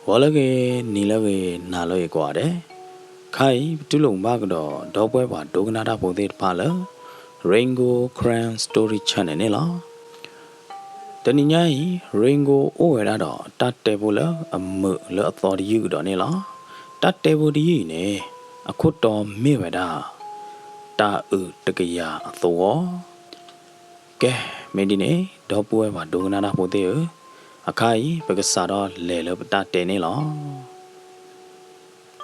ဂီၤလၢအဂ့ၤ, နံၤလၢအဂ့ၤ, နၤလၢအဂ့ၤကိးဂၤဒဲး, ခါအံၤ ပတူၢ်လိာ်ဘၣ်ကဒီး ဒီပုၢ်ဝဲၢ်ပှၤဒိကနၣ်တၢ်ဖိသ့ၣ်တဖၣ်လၢ Rain Gold Karen Story Channel န့ၣ်လီၤ. တနံၤညါအံၤ Rain Gold အိၣ်ဝဲဒၣ်ဒီး တၢ်တဲဖိလၢအမုာ်လၢအသီတယုၢ်ကဒီးန့ၣ်လီၤ. တၢ်တဲဖိတယုၢ်အံၤန့ၣ် အခိၣ်တီမ့ၢ်ဝဲဒၣ် တၤအုးတကယၤအသဝီ ကဲ, မ့ၢ်ဒ်န့ၣ် ဒီပုၢ်ဝဲၢ်ပှၤဒိကနၣ်တၢ်ဖိသ့ၣ်ဧၢ, အခါအံၤ ပကစးထီၣ်လဲၤလၢပတၢ်တဲန့ၣ်လီၤ.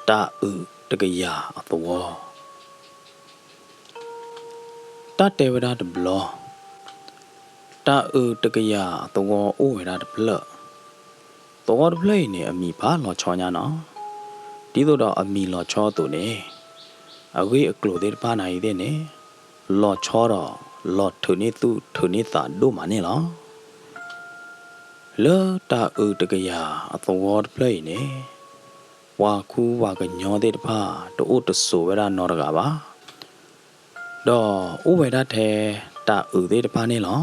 တၤအုးတကယၤအသဝီ. တၢ်တဲဝဲဒၣ်တဘျီ, တၤအုးတကယၤအသဝီအိၣ်ဝဲဒၣ်တဖျၢၣ်. သဝီတဖျၢၣ်အံၤန့ၣ် အမံၤဖးလီၤဆီညါနီၤ. ဒ်သိးဒီးအမံၤလီၤဆီအသိးန့ၣ် အဂ့ၢ်အကျိၤသ့ၣ်တဖၣ်နၤအံၤသ့ၣ်န့ၣ် လီၤဆီဒီးလီၤထုးန့ၢ်သူၣ်ထုးန့ၢ်သးဒိၣ်မးန့ၣ်လီၤ. လၢတၤအုးတကယၤအသဝီတဖျၢၣ်အံၤန့ၣ် ပှၤကူပှၤကညီသ့ၣ်တဖၣ် တအိၣ်တဆိးဝဲဒၣ်နီတဂၤဘၣ်. ဒီးအိၣ်ဝဲဒၣ်ထဲတၤအုးသ့ၣ်တဖၣ်န့ၣ်လီၤ.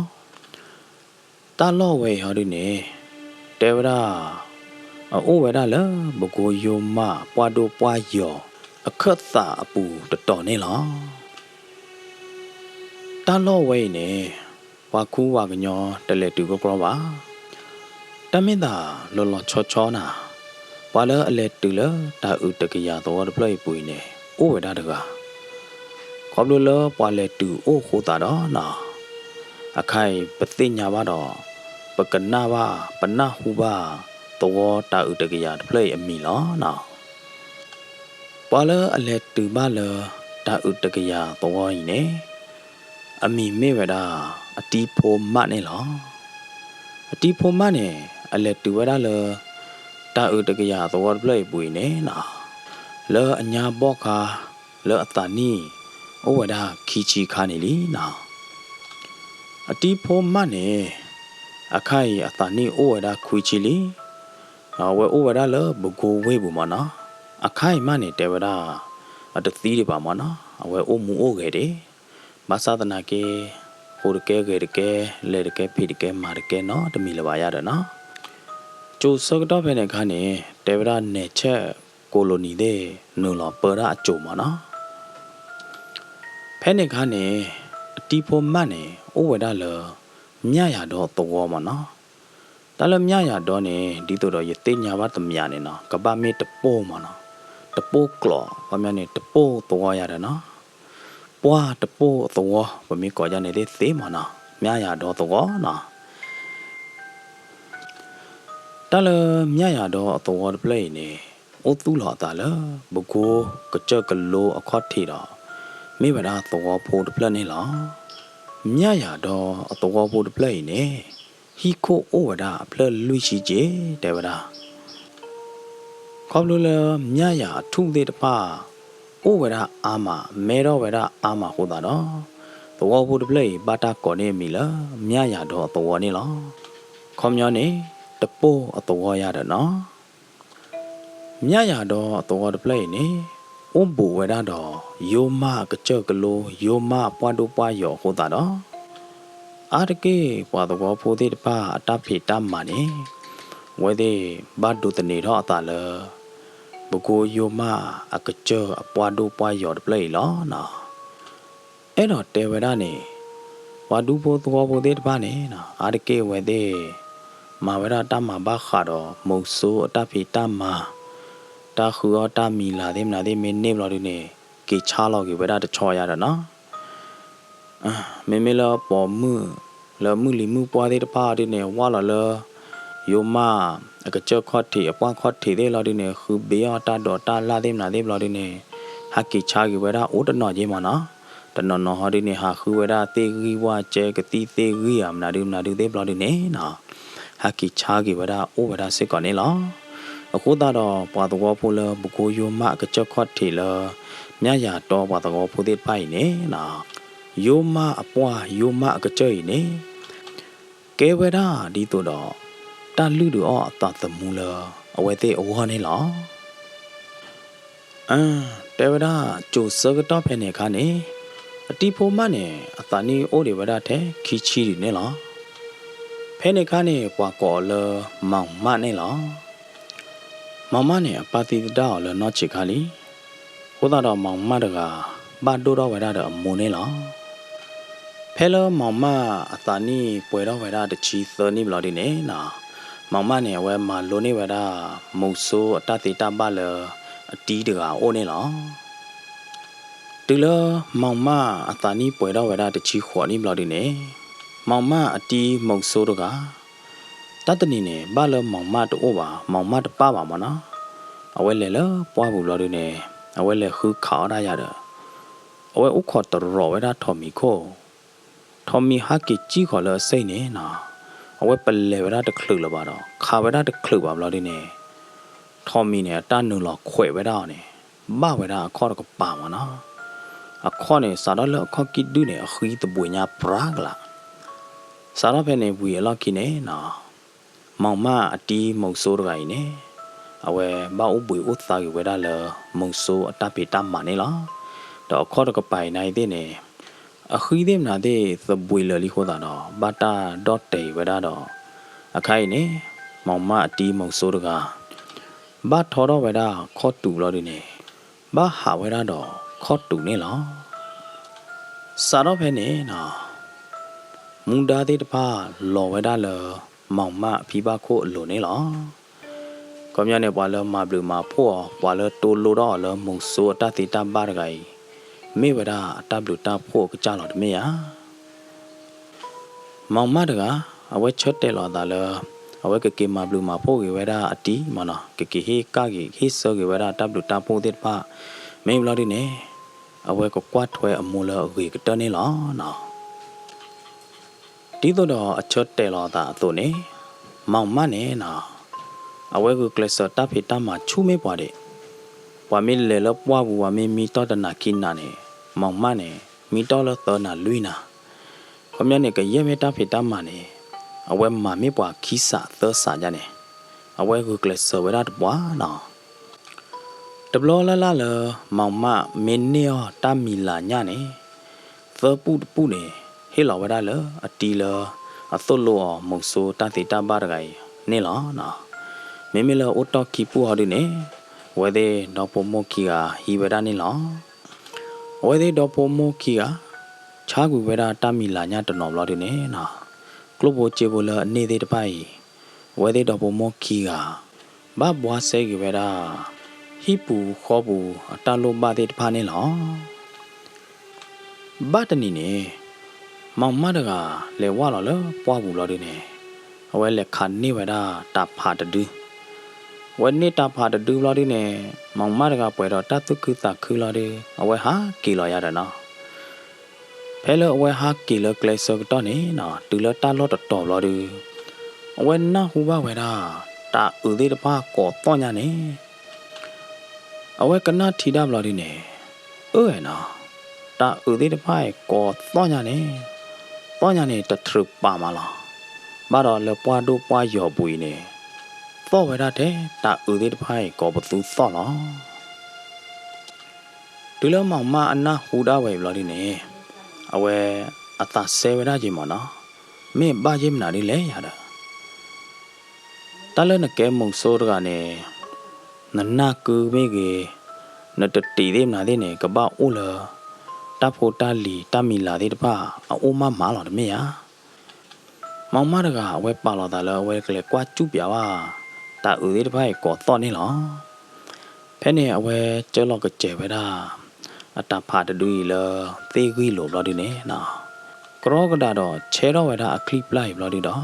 တၢ်လီၢ်ဝဲအံၤဟီဒုန့ၣ် တဲဝဲဒၣ် အအိၣ်ဝဲဒၣ်လၢပကိယိမးပှၢ်ဒိၣ်ပှၢ်ယီၤ အခၢၣ်သးအပူၤတတီၤန့ၣ်လီၤ. တၢ်လီၢ်ဝဲအံၤန့ၣ် ပှၤကူပှၤကညီတလဲၤတုၤကီကီဘၣ်. တၢ်မ့ၢ်သးလီၤလီၤဆီဆီနၤ, ပှၤလၢအလဲၤတုၤလၢတၤအုးတကယၤသဝီတဖျၢၣ်အံၤပူၤအံၤန့ၣ် အိၣ်ဝဲဒၣ်တဂၤ. ခီဖျိလၢပှၤလဲၤတုၤအိၣ်အဃိသတးဒီးနီၤ, အခါအံၤပသ့ၣ်ညါဘၣ်ဒီး ပကနၣ်ဘၣ် ပနၢ်ဟူဘၣ် သဝီတၤအုးတကယၤတဖျၢၣ်အံၤအမံၤလီၤနီၤ. ပှၤလၢအလဲၤတုၤဘၣ်လၢ တၤအုးတကယၤသဝီအံၤန့ၣ် အမံၤမ့ၢ်ဝဲဒၣ် အတံဖိမးန့ၣ်လီၤ. အတံဖိမးန့ၣ် အလဲၤတုၤဝဲဒၣ်လၢ တၤအုးတကယၤသဝီတဖျၢၣ်အံၤပူၤအံၤန့ၣ်နီၤ, လၢအညါဘီၣ်ခါ လၢအသးနံၣ်အိၣ်ဝဲဒၣ်ခံဆံခါန့ၣ်လံနီၤ. အတံဖိမးန့ၣ် အခါအံၤအသးနံၣ်အိၣ်ဝဲဒၣ်ခွံဆံလံ. အဝဲအိၣ်ဝဲဒၣ်လၢပကိဝ့ၢ်ပူၤမးနီၤ. အခါအံၤမးန့ၣ် တဲဝဲဒၣ် အတသံဒံးဘၣ်မးနီၤ. အဝဲအိၣ်မူအိၣ်ဂဲၤဒံး, ဘၣ်ဆၣ်သနာ်က့ ဟိးတကဲဂဲၤတကဲ လဲၤတကဲဖံးတကဲမၤတကဲနီတမံၤလၢၤဘၣ်ယၤဒီးနီၤ. ကၠိၤဆၢကတီၢ်ဖဲန့ၣ်အခါန့ၣ် တဲဝဲဒၣ်နဲၤဆဲးကိးလိာ်နံၤသ့ၣ် နုာ်လီၤပၢတၢ်အကၠိၤမးနီၤ. ဖဲန့ၣ်အခါန့ၣ် အတံဖိမးန့ၣ် အိၣ်ဝဲဒၣ်လၢ မျၢ်ယၤဒီသဝီမးနီၤ. တၢ်လၢမျၢ်ယၤဒီန့ၣ် ဒ်သိးဒီးယသ့ၣ်ညါဘၣ်တမံၤန့ၣ်နီၤ ကဘၣ်မ့ၢ်တပိၢ်မးနီၤ, တပိၢ်ကျိာ် ခီပညီန့ၣ် တပိၢ်သဝီယၤဒီးနီၤ, ပှၢ်တပိၢ်အသဝီ ပမ့ၢ်ကိးယၤန့ၣ်သ့ၣ်သ့မးနီၤ, မျၢ်ယၤဒီသဝီနီၤ. တၢ်လၢမျၢ်ယၤဒီအသဝီတဖျၢၣ်အံၤန့ၣ် အိၣ်သူၣ်လီၤအသးလၢ ပကိကစၢၢ်ကလိအခီၣ်ထံးဒီး မ့ၢ်ဝဲဒၣ်သဝီဖိတဖျၢၣ်န့ၣ်လီၤ. မျၢ်ယၤဒီအသဝီဖိတဖျၢၣ်အံၤန့ၣ် ဟံၣ်ခိၣ်အိၣ်ဝဲဒၣ်အဖျၢၣ်လွံၢ်ဆံက့ တဲဝဲဒၣ် ခီဖျိလၢမျၢ်ယၤအထူၣ်သ့ၣ်တဖၣ် အိၣ်ဝဲဒၣ်အါမး မဲထီၣ်ဝဲဒၣ်အါမးအဃိသတးဒီး သဝီဖိတဖျၢၣ်အံၤ ဘၣ်တၢ်ကိးန့ၢ်အမံၤလၢ မျၢ်ယၤဒီအသဝီန့ၣ်လီၤ. ခီပညီန့ၣ် တပိၢ်အသဝီယၤဒီးနီၤ. မျၢ်ယၤဒီအသဝီတဖျၢၣ်အံၤန့ၣ် အိၣ်ဘူးဝဲဒၣ်ဒီး ယိၤမးအကစၢၢ်ကလိ ယိၤမးအပှၢ်ဒိၣ်ပှၢ်ယီၤအဃိသတးဒီး အါတက့ၢ်ပှၤသဝီဖိသ့ၣ်တဖၣ်အတၢ်ဖံးတၢ်မၤန့ၣ် အဝဲသ့ၣ်ဘၣ်ဒိးသန့ၤထီၣ်အသးလၢ ပကိယိၤမးအကစၢၢ်အပှၢ်ဒိၣ်ပှၢ်ယီၤတဖျၢၣ်အံၤလီၤနီၤ. အဲၣ်ဒိးတဲဝဲဒၣ်န့ၣ် ပှၤဒူဖိသဝီဖိသ့ၣ်တဖၣ်န့ၣ် အါတက့ၢ်အဝဲသ့ၣ် မၤဝဲဒၣ်တၢ်မၤဘၣ်ဃးဒီး မုဆိုးအတၢ်ဖံးတၢ်မၤ တၢ်ဃုအီၣ်တၢ်မံၤလၤသ့ၣ်မနုၤသ့ၣ်မ့ၢ်န့ၢ်ဘျီဒုန့ၣ် က့ၤဆါလီၤက့ၤဝဲဒၣ်တဆီယၤဒီးနီၤ. မ့မ့ၢ်လၢပိာ်မုၣ် လၢမုၢ်လံၤမုၢ်ပှၢ်သ့ၣ်တဖၣ်အီၤဒုန့ၣ် ဝၢ်လီၤလၢ ယိၤမး အကစၢၢ်ခီၣ်ထံး အပှၢ်ခီၣ်ထံးသ့ၣ်လီၤဒုန့ၣ် ဃုဘ့အီၣ်တၢ်ဒိးတၢ်လၣ်သ့ၣ်မနုၤသ့ၣ်ဘျီဒုန့ၣ် ဟးက့ၤဆါက့ၤဝဲဒၣ်အိၣ်တနီၤက့မးနီၤ. တနီၤနီၤဟီဒုန့ၣ် ဟးဃုဝဲဒၣ်သ့ၣ်ဂံၢ်ဝၣ်ကဲကသံၣ်သ့ၣ်ဂံၢ်ဧါ မနုၤဒုမနုၤဒုသ့ၣ်ဘျီဒုန့ၣ်နီၤ ဟးက့ၤဆါက့ၤဝဲဒၣ်အိၣ်ဝဲဒၣ်စ့ၢ်ကီးန့ၣ်လီၤ. အဃိသတးဒီး ပှၤသဝီဖိလၢပကိယိၤမးအကစၢၢ်ခီၣ်ထံးလၢ မျၢ်ယၤဒီပှၤသဝီဖိသ့ၣ်တဖၣ်အံၤန့ၣ် ယိၤမးအပှၢ်ယိၤမးအကစၢၢ်အံၤန့ၣ် ကဲဝဲဒၣ်ဒ်သိးဒီး တၢ်လုၢ်ဒုးအီၣ်အသးသမူလၢ အဝဲသ့ၣ်အဂီၢ်န့ၣ်လီၤ. တဲဝဲဒၣ် ကၠိၤဆၢကတီၢ်ဖဲန့ၣ်အခါန့ၣ် အတံဖိမးန့ၣ် အသးနံၣ်အိၣ်ဒံးဝဲဒၣ်ထဲခံဆံဒံးန့ၣ်လီၤ. ဖဲန့ၣ်အခါန့ၣ် ပှၤကိးအီၤလၢ မီၤမးန့ၣ်လီၤ. မီၢ်မၢ်န့ၣ် အပၢ်သံသဒၣ်အီၤလၢနီၢ်ဆံးခါလံ. အဃိသတးဒီး မီၢ်မၢ်တဂၤ ဘၣ်ဒိၣ်ထီၣ်ဝဲဒၣ်ဒီးအမိၢ်န့ၣ်လီၤ. ဖဲလၢမီၢ်မၢ်အသးနံၣ်ပှဲၤထီၣ်ဝဲဒၣ်တဆံသၢနံၣ်ဘျီဒုန့ၣ်နီၤ, မီၢ်မၢ်န့ၣ် အဝဲမၤလိန့ၢ်ဝဲဒၣ် မုဆိအတၢ်သ့တၢ်ဘၣ်လၢအတံၤတဂၤအအိၣ်န့ၣ်လီၤ. တုၤလၢမီၢ်မၢ်အသးနံၣ်ပှဲၤထီၣ်ဝဲဒၣ်တဆံဃိးနံၣ်ဘျီဒုန့ၣ်, မီၢ်မၢ်အတံၤမုဆိတဂၤ တၢ်တနံၤန့ၣ် ဘၣ်လၢမီၢ်မၢ်တအိၣ်ဘၣ်, မီၢ်မၢ်တပၣ်ဘၣ်မၢ်နီၤ, အဝဲလဲၤလၢပှၢ်ပူၤဘျီဒုန့ၣ်, အဝဲလဲၤဃုခးအီၣ်တၢ်ယၤဒီး အဝဲအိၣ်ခိးတရီးဝဲဒၣ်ထိးမံၤခိၣ်, ထိးမံၤဟးက့ၤကံၣ်ဃီၤလၢအစ့ၣ်န့ၣ်နီၤ, အဝဲပလဲၤဝဲဒၣ်တချုးလၢၤဘၣ်ဒီး ခးဝဲဒၣ်တချုးဘၣ်ဘျီဒုန့ၣ်, ထိးမံၤန့ၣ် အတၢ်နုာ်လီၤခွဲးဝဲဒၣ်အီၤန့ၣ် ဘၣ်ဝဲဒၣ်အခီၣ်တကပၤမၢ်နီၤ. အခီၣ်န့ၣ် စးထီၣ်လၢအခီၣ်ကံၢ်ဒုၣ်န့ၣ် အဃံသဘှံးညါပြါကလး. စးထီၣ်ဖဲန့ၣ်ဝံၤအလီၢ်ခံန့ၣ်နီၤ, မီၢ်မၢ်အတံၤမုဆိတဂၤအံၤန့ၣ်, အဝဲဘၣ်အိၣ်ဘှံးအိၣ်သါက့ၤဝဲဒၣ်လၢ မုဆိအတၢ်ဖံးတၢ်မၤန့ၣ်လီၤ. ဒီးအခီၣ်တကပၤအံၤန့ၣ်သ့ၣ်န့ၣ်, အဃံသ့ၣ်မနုၤသ့ၣ်သဘှံးလၢာ်လံအဃိသတးဒီး ဘၣ်တၢ်ဒီၣ်တဲာ်ဝဲဒၣ်ဒီး, အခါအံၤန့ၣ်, မီၢ်မၢ်အတံၤမုဆိတဂၤ ဘၣ်ထီထီၣ်ဝဲဒၣ်ခီၣ်တူာ်ဘျီဒုန့ၣ်, ဘၣ်ဟးဝဲဒၣ်ဒီးခီၣ်တူာ်န့ၣ်လီၤ. စးထီၣ်ဖဲန့ၣ်နီၤ, မူဒါသ့ၣ်တဖၣ်လီၤဝဲဒၣ်လၢ မီၢ်မၢ်အဖံဘၣ်ခိၣ်အလိၤန့ၣ်လီၤ. ခီပညီန့ၣ် ပှၤလၢမၤဘျုးမၤဖှိၣ်အီၤ, ပှၤလၢတိလိထီၣ်အီၤလၢမုဆိအတၢ်သ့တၢ်ဘၣ်တဂၤအံၤ, မ့ၢ်ဝဲဒၣ်အတၢ်ဘျုးတၢ်ဖှိၣ်အကစၢ်လီၤတမ့ၢ်ဧါ. မီၢ်မၢ်တဂၤ, အဝဲဆၢတဲာ်လီၤအသးလၢ အဝဲကက့ၤမၤဘျုးမၤဖှိၣ်က့ၤဝဲဒၣ်အတံၤမၢ်နီၤ, ကက့ၤဟ့ၣ်ကၣ်က့ၤဟ့ၣ်ဆၢက့ၤဝဲဒၣ်တၢ်ဘျုးတၢ်ဖှိၣ်သ့ၣ်တဖၣ်, မ့ၢ်ဘျီဒုန့ၣ်, အဝဲကကွၢ်ထွဲအမိၢ်လၢအဂ့ၤကတၢၢ်န့ၣ်လီၤနီၤ. ဒ်သိးဒီးအဆၢတဲာ်လီၤအသးအသိးန့ၣ်, မီၢ်မၢ်န့ၣ်နီၤ, အဝဲဂုာ်ကျဲးစၢးတၢ်ဖံးတၢ်မၤဆူၣ်မ့ၢ်ပှၤဒံး, ပှၤမ့ၢ်လဲၤလၢပှၢ်ပူၤ ပှၤမ့ၢ်မံတီၢ်တနၤခံနၤန့ၣ်, မီၢ်မၢ်န့ၣ် မံတီၢ်လၢသၢနၤလွံၢ်နၤ, ခီပညီန့ၣ် ကယဲၢ်မ့ၢ်တၢ်ဖံးတၢ်မၤန့ၣ်, အဝဲမၤမ့ၢ်ပှၤခံစးသၢစးယါန့ၣ်, အဝဲဂုာ်ကျဲးစၢးဝဲဒၣ်တပှၤနီၤ. တဘျီလၢ်လၢ်လၢ မီၢ်မၢ်မ့ၢ်န့ၢ်အီၤတၢ်မံၤလၤညၣ်န့ၣ်, သၢပူၣ်တပူၣ်န့ၣ် ဟ့ၣ်လီၤဝဲဒၣ်လၢအတံၤလၢအသိၣ်လိအီၤ မုဆိတၢ်သ့တၢ်ဘၣ်တဂၤအံၤန့ၣ်လီၤ. မ့မ့ၢ်လၢအိၣ်တီၢ်ခံပူၣ်ဟီဒုန့ၣ်, အဝဲသ့ၣ်ဒီဖိမိၢ်ခံဂၤဟံးဝဲဒၣ်န့ၣ်လီၤ. အဝဲသ့ၣ်ဒီဖိမိၢ်ခံဂၤ ဆါကွံာ်ဝဲဒၣ်တၢ်မံၤလၤညၣ်တနီၤဘျီဒုန့ၣ်နီၤ, ကျိၣ်ဖိစ့ဖိလၢအန့ၢ်သ့ၣ်တဖၣ်အံၤ, အဝဲသ့ၣ်ဒီဖိမိၢ်ခံဂၤ ဘၣ်ဘှါစဲက့ၤဝဲဒၣ် ဟံၣ်ပူၤဃီပူၤအတၢ်လိၣ်ဘၣ်သ့ၣ်တဖၣ်န့ၣ်လီၤ. ဘၣ်တနံၤန့ၣ်, မီၢ်မၢ်တဂၤလဲၤဝၢ်လီၤလၢပှၢ်ပူၤဘျီဒုန့ၣ်, အဝဲလဲၤခးန့ၢ်ဝဲဒၣ်တၢ်ဖးတဒု. အဝဲန့ၢ်တၢ်ဖးတဒုဘျီဒုန့ၣ်, မီၢ်မၢ်တဂၤပှဲၤဒီးတၢ်သူၣ်ခုသးခုလီၤဒု, အဝဲဟးက့ၤလီၤယါဒီးနီၤ. ဖဲလၢအဝဲဟးက့ၤလၢကျဲဆၢကတီၢ်န့ၣ်နီၤ, တုၤလၢတၢ်လီၢ်တတီၤဘျီဒု, အဝဲနၢ်ဟူဘၣ်ဝဲဒၣ် တၢ်အုးသ့ၣ်တဖၣ်ကိးသီၣ်ညါန့ၣ် အဝဲကနၣ်ထံၣ်တၢ်ဘျီဒုန့ၣ်, အၢၣ်နီၤ, တၢ်အုးသ့ၣ်တဖၣ်အံၤကိးသီၣ်ညါန့ၣ်, သီၣ်ညါန့ၣ်တထြုးပာ်မးလီၤ. ဘၣ်ဒီးလၢပှၢ်ဒိၣ်ပှၢ်ယီၤပူၤအံၤန့ၣ်, သီၣ်ဝဲဒၣ်ထဲတၢ်အုးသ့ၣ်တဖၣ်အံၤကိးပသူသီၣ်လီၤ. တုၤလၢမီၢ်မၢ်အနၢ်ဟူဒၣ်ဝဲအံၤဘျီဒုန့ၣ်, အဝဲအသးစဲဝဲဒၣ်က့ၤမးနီၤ, မ့ၢ်ဘၣ်ယဲၢ်မနုၤဒ်လဲၣ်ယၤဒီး တၢ်လၢနကဲမုဆိတဂၤန့ၣ်, နနၢ်ကုမ့ၢ်ဂ့ၤ, နတတံးသ့ၣ်မနုၤသ့ၣ်န့ၣ် ကဘၣ်အိၣ်လၢ တၢ်ဖိတၢ်လံၤတၢ်မံၤလၤသ့ၣ်တဖၣ် အအိၣ်မးမးလီၤတမ့ၢ်ဧါ. မီၢ်မၢ်တဂၤ အဝဲပာ်လီၤသးလၢအဝဲကလဲၤကွၢ်စူၣ်ပၠးဘၣ် တၢ်အုးသ့ၣ်တဖၣ်အံၤကိးသီၣ်န့ၣ်လီၤ. ဖဲန့ၣ်အဝဲကၢလီၤကစဲၤဝဲဒၣ် အတၢ်ဖးတဒုအံၤလၢသ့ၣ်ဂံၢ်လိၤဘျီဒုန့ၣ်နီၤ, ကြီကဒၣ်ဒီးဆဲထီၣ်ဝဲဒၣ်အချံပျၢ်အံၤဘျီဒုဒီး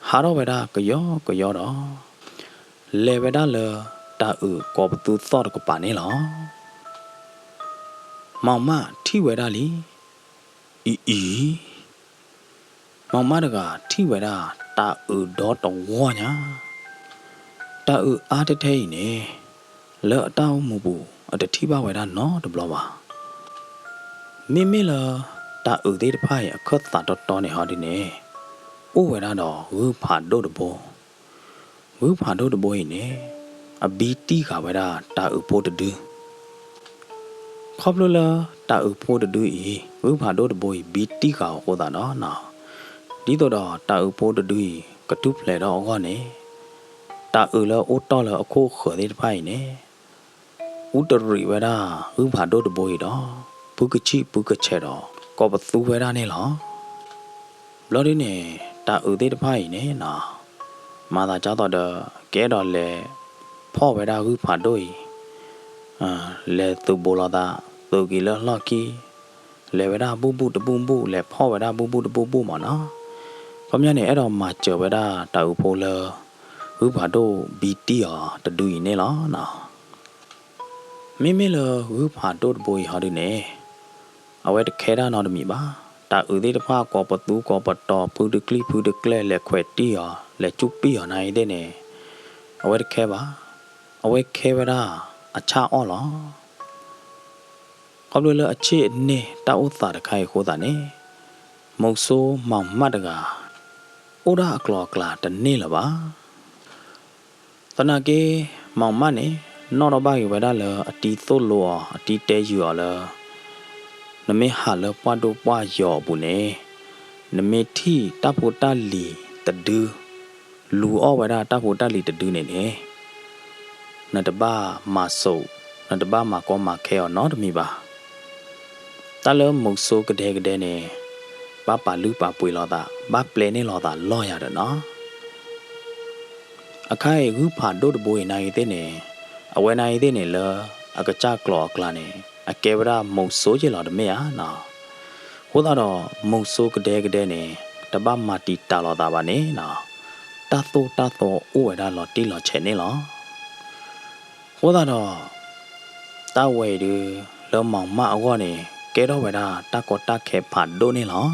ဟးထီၣ်ဝဲဒၣ်ကယီကယီဒီး လဲၤဝဲဒၣ်လၢတၢ်အုးကိးပသူသီၣ်တကပၤန့ၣ်လီၤ. မီၢ်မၢ်ထံၣ်ဝဲဒၣ်လံ, အံၤအံၤ, မီၢ်မၢ်တဂၤထံၣ်ဝဲဒၣ်တၢ်အုးဒီတဝီညါ, တၢ်အုးအါထဲထဲအံၤန့ၣ် လၢအတၢ်အိၣ်မူပူၤ အတထံၣ်ဘၣ်ဝဲဒၣ်နီတဘျီဘၣ်. မ့မ့ၢ်လၢ တၢ်အုးသ့ၣ်တဖၣ်အံၤအခၢၣ်သးတီတီန့ၣ်ဟီဒုန့ၣ်, အိၣ်ဝဲဒၣ်ဒီးဂုၢ်ဖးဒိၣ်တဘိ, ဂုၢ်ဖးဒိၣ်တဘိအံၤန့ၣ် အဘံတံၢ်ဃာ်ဝဲဒၣ်တၢ်အုးဖိတဒု ခီဖျိလၢတၢ်အုးဖိတဒုအံၤ ဂုၢ်ဖးဒိၣ်တဘိအံၤ ဘံတံၢ်ဃာ်အဃိသတးဒီး, ဒ်သိးဒီးတၢ်အုးဖိတဒုအံၤ ကထူၣ်ဖျဲးထီၣ်အဂီၢ်န့ၣ်, တၤအုးလၢအိၣ်တီၢ်လၢအခိၣ်ဃၢၤသ့ၣ်တဖၣ်အံၤန့ၣ် အူတရံးဝဲဒၣ် ဂုၢ်ဖးဒိၣ်တဘိအံၤဒီး ပုၢ်ကဆံၣ်ပုၢ်ကဆဲးဒီး ကိးပသူဝဲဒၣ်န့ၣ်လီၤ. ဘျီဒုန့ၣ် တၤအုးသ့ၣ်တဖၣ်အံၤန့ၣ်နီၤ မၤသးကၢ်သိးဒီး ကအဲၣ်ဒိးလဲၤဖီၣ်ဝဲဒၣ်ဂုၢ်ဖးဒိၣ်အံၤ လဲၤသုးဘူးလိာ်သး သုးက့ၤလၢလီၢ်ခံ လဲၤဝဲဒၣ်ဘူၣ်ဘူၣ်တဘူၣ်ဘူၣ် လဲၤဖီၣ်ဝဲဒၣ်ဘူၣ်ဘူၣ်တဘူၣ်ဘူၣ်မးနီၤ. ခီပညီန့ၣ် အဲၣ်ဒိးမၤစၢၤဝဲဒၣ်တၤအုးဖိလၢ ဂုၢ်ဖးဒိၣ်ဘံတံၢ်အီၤတဒုအံၤန့ၣ်လီၤနီၤ. မ့မ့ၢ်လၢဂုၢ်ဖးဒိၣ်တဘိအံၤဟီဒုန့ၣ် အဝဲတခဲဒၣ်နီတမံၤဘၣ်. တၤအုးသ့ၣ်တဖၣ်ကိးပသူကိးပတီၤ ဖုတကျံၢ်ဖုတကျဲၢ် လဲၤခွဲးတံၢ်အီၤ လဲၤကူၣ်ပံၢ်အီၤနၤအံၤသ့ၣ်န့ၣ် အဝဲတခဲဘၣ်. အဝဲခဲဝဲဒၣ်အဆၣ်အီၣ်လီၤ. ခီဖျိလၢအဆ့ၣ်အန့ၢ်တၢ်အိၣ်သးတခါအံၤအဃိသတးန့ၣ် မုဆိုးမီၤမၣ်တဂၤ အိၣ်ဒၣ်အကျိၤအကျဲတန့ၢ်လၢၤဘၣ်. သနာ်က့ မီၤမၣ်န့ၣ် နီၣ်ထီၣ်ဘၣ်က့ၤဝဲဒၣ်လၢအတံၤသိၣ်လိအီၤ အတံၤတဲယုာ်အီၤလၢ နမ့ၢ်ဟးလၢပှၢ်ဒိၣ်ပှၢ်ယီၤအပူၤန့ၣ် နမ့ၢ်ထံၣ်တၢ်ဖိတၢ်လံၤတဒု လူၤအီၣ်ဝဲဒၣ်တၢ်ဖိတၢ်လံၤတဒုန့ၣ်န့ၣ် နတဘၣ်မၤစိး နတဘၣ်မၤကီမၤခဲအီၤနီတမံၤဘၣ်. တၢ်လၢမုဆိုးကဒဲကဒဲန့ၣ် ဘၣ်ပာ်လုၢ်ပာ်ပှ့ၤလိာ်သး ဘၣ်ပျဲန့ၢ်လိာ်သးလီၢ်ယၤဒီးနီၤ. အခါအံၤဂုၢ်ဖးဒိၣ်တဘိအံၤနၤအံၤသ့ၣ်န့ၣ် အဝဲနၤအံၤသ့ၣ်န့ၣ်လၢ အကစၢ်ကျိၤအကျဲန့ၣ် အကဲဝဲဒၣ်မုဆိုးက့လီၤတမ့ၢ်ဧါနီၤ. အဃိသတးဒီး မုဆိုးကဒဲကဒဲန့ၣ် တဘၣ်မၤတံာ်တာ်လိာ်သးဘၣ်န့ၣ်နီၤ တၢ်သိၣ်တၢ်သီအိၣ်ဝဲဒၣ်လီၤတံၢ်လီၤဆဲးန့ၣ်လီၤ. အဃိသတးဒီး တၢ်ဝဲအံၤဒု လၢမီၤမၣ်အဂီၢ်န့ၣ် ကဲထီၣ်ဝဲဒၣ်တၢ်ကီတၢ်ခဲဖးဒိၣ်န့ၣ်လီၤ.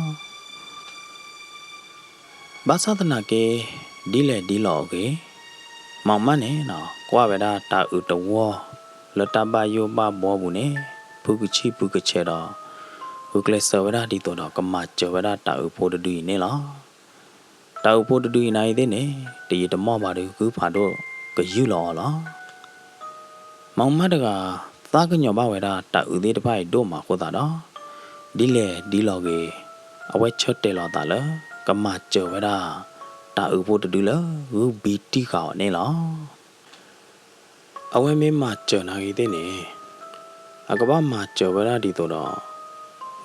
ဘၣ်ဆၣ်သနာ်က့ ဒ်လဲၣ်ဒ်လဲၣ်အဂ့ၢ် မီၤမၣ်န့ၣ်နီၤ ကွၢ်ဝဲဒၣ်တၤအုးတဝီၢ် လၢတၢ်ဘၣ်ယိၣ်ဘၣ်ဘှီပူၤန့ၣ် ဖုကဆံၣ်ဖုကဆဲးဒီး ဂုာ်ကျဲးစၢးဝဲဒၣ်ဒ်သိးဒီး ကမၤစၢၤဝဲဒၣ်တၤအုးဖိတဒုအံၤန့ၣ်လီၤ. တၤအုးဖိတဒုအံၤနၤအံၤသ့ၣ်န့ၣ် တယံာ်တမီၢ်ဘၣ်ဒီး ဂုၢ်ဖးဒိၣ်ကယူၢ်လီၤအီၤလီၤ. မီၤမၣ်တဂၤ သးကညီၤဘၣ်ဝဲဒၣ်တၤအုးသ့ၣ်တဖၣ်အံၤဒိၣ်မးအဃိသတးဒီး ဒ်လဲၣ်ဒ်လဲၣ်အဂ့ၢ် အဝဲဆၢတဲာ်လီၤသးလၢ ကမၤစၢၤဝဲဒၣ် တၤအုးဖိတဒုလၢ ဂုၢ်ဘံတံၢ်ဃာ်အီၤန့ၣ်လီၤ. အဝဲမ့ၢ်မၤစၢၤနၤဂ့ၤသ့ၣ်န့ၣ် အကဘၣ်မၤစၢၤဝဲဒၣ်ဒ်သိးဒီး ဂုၢ်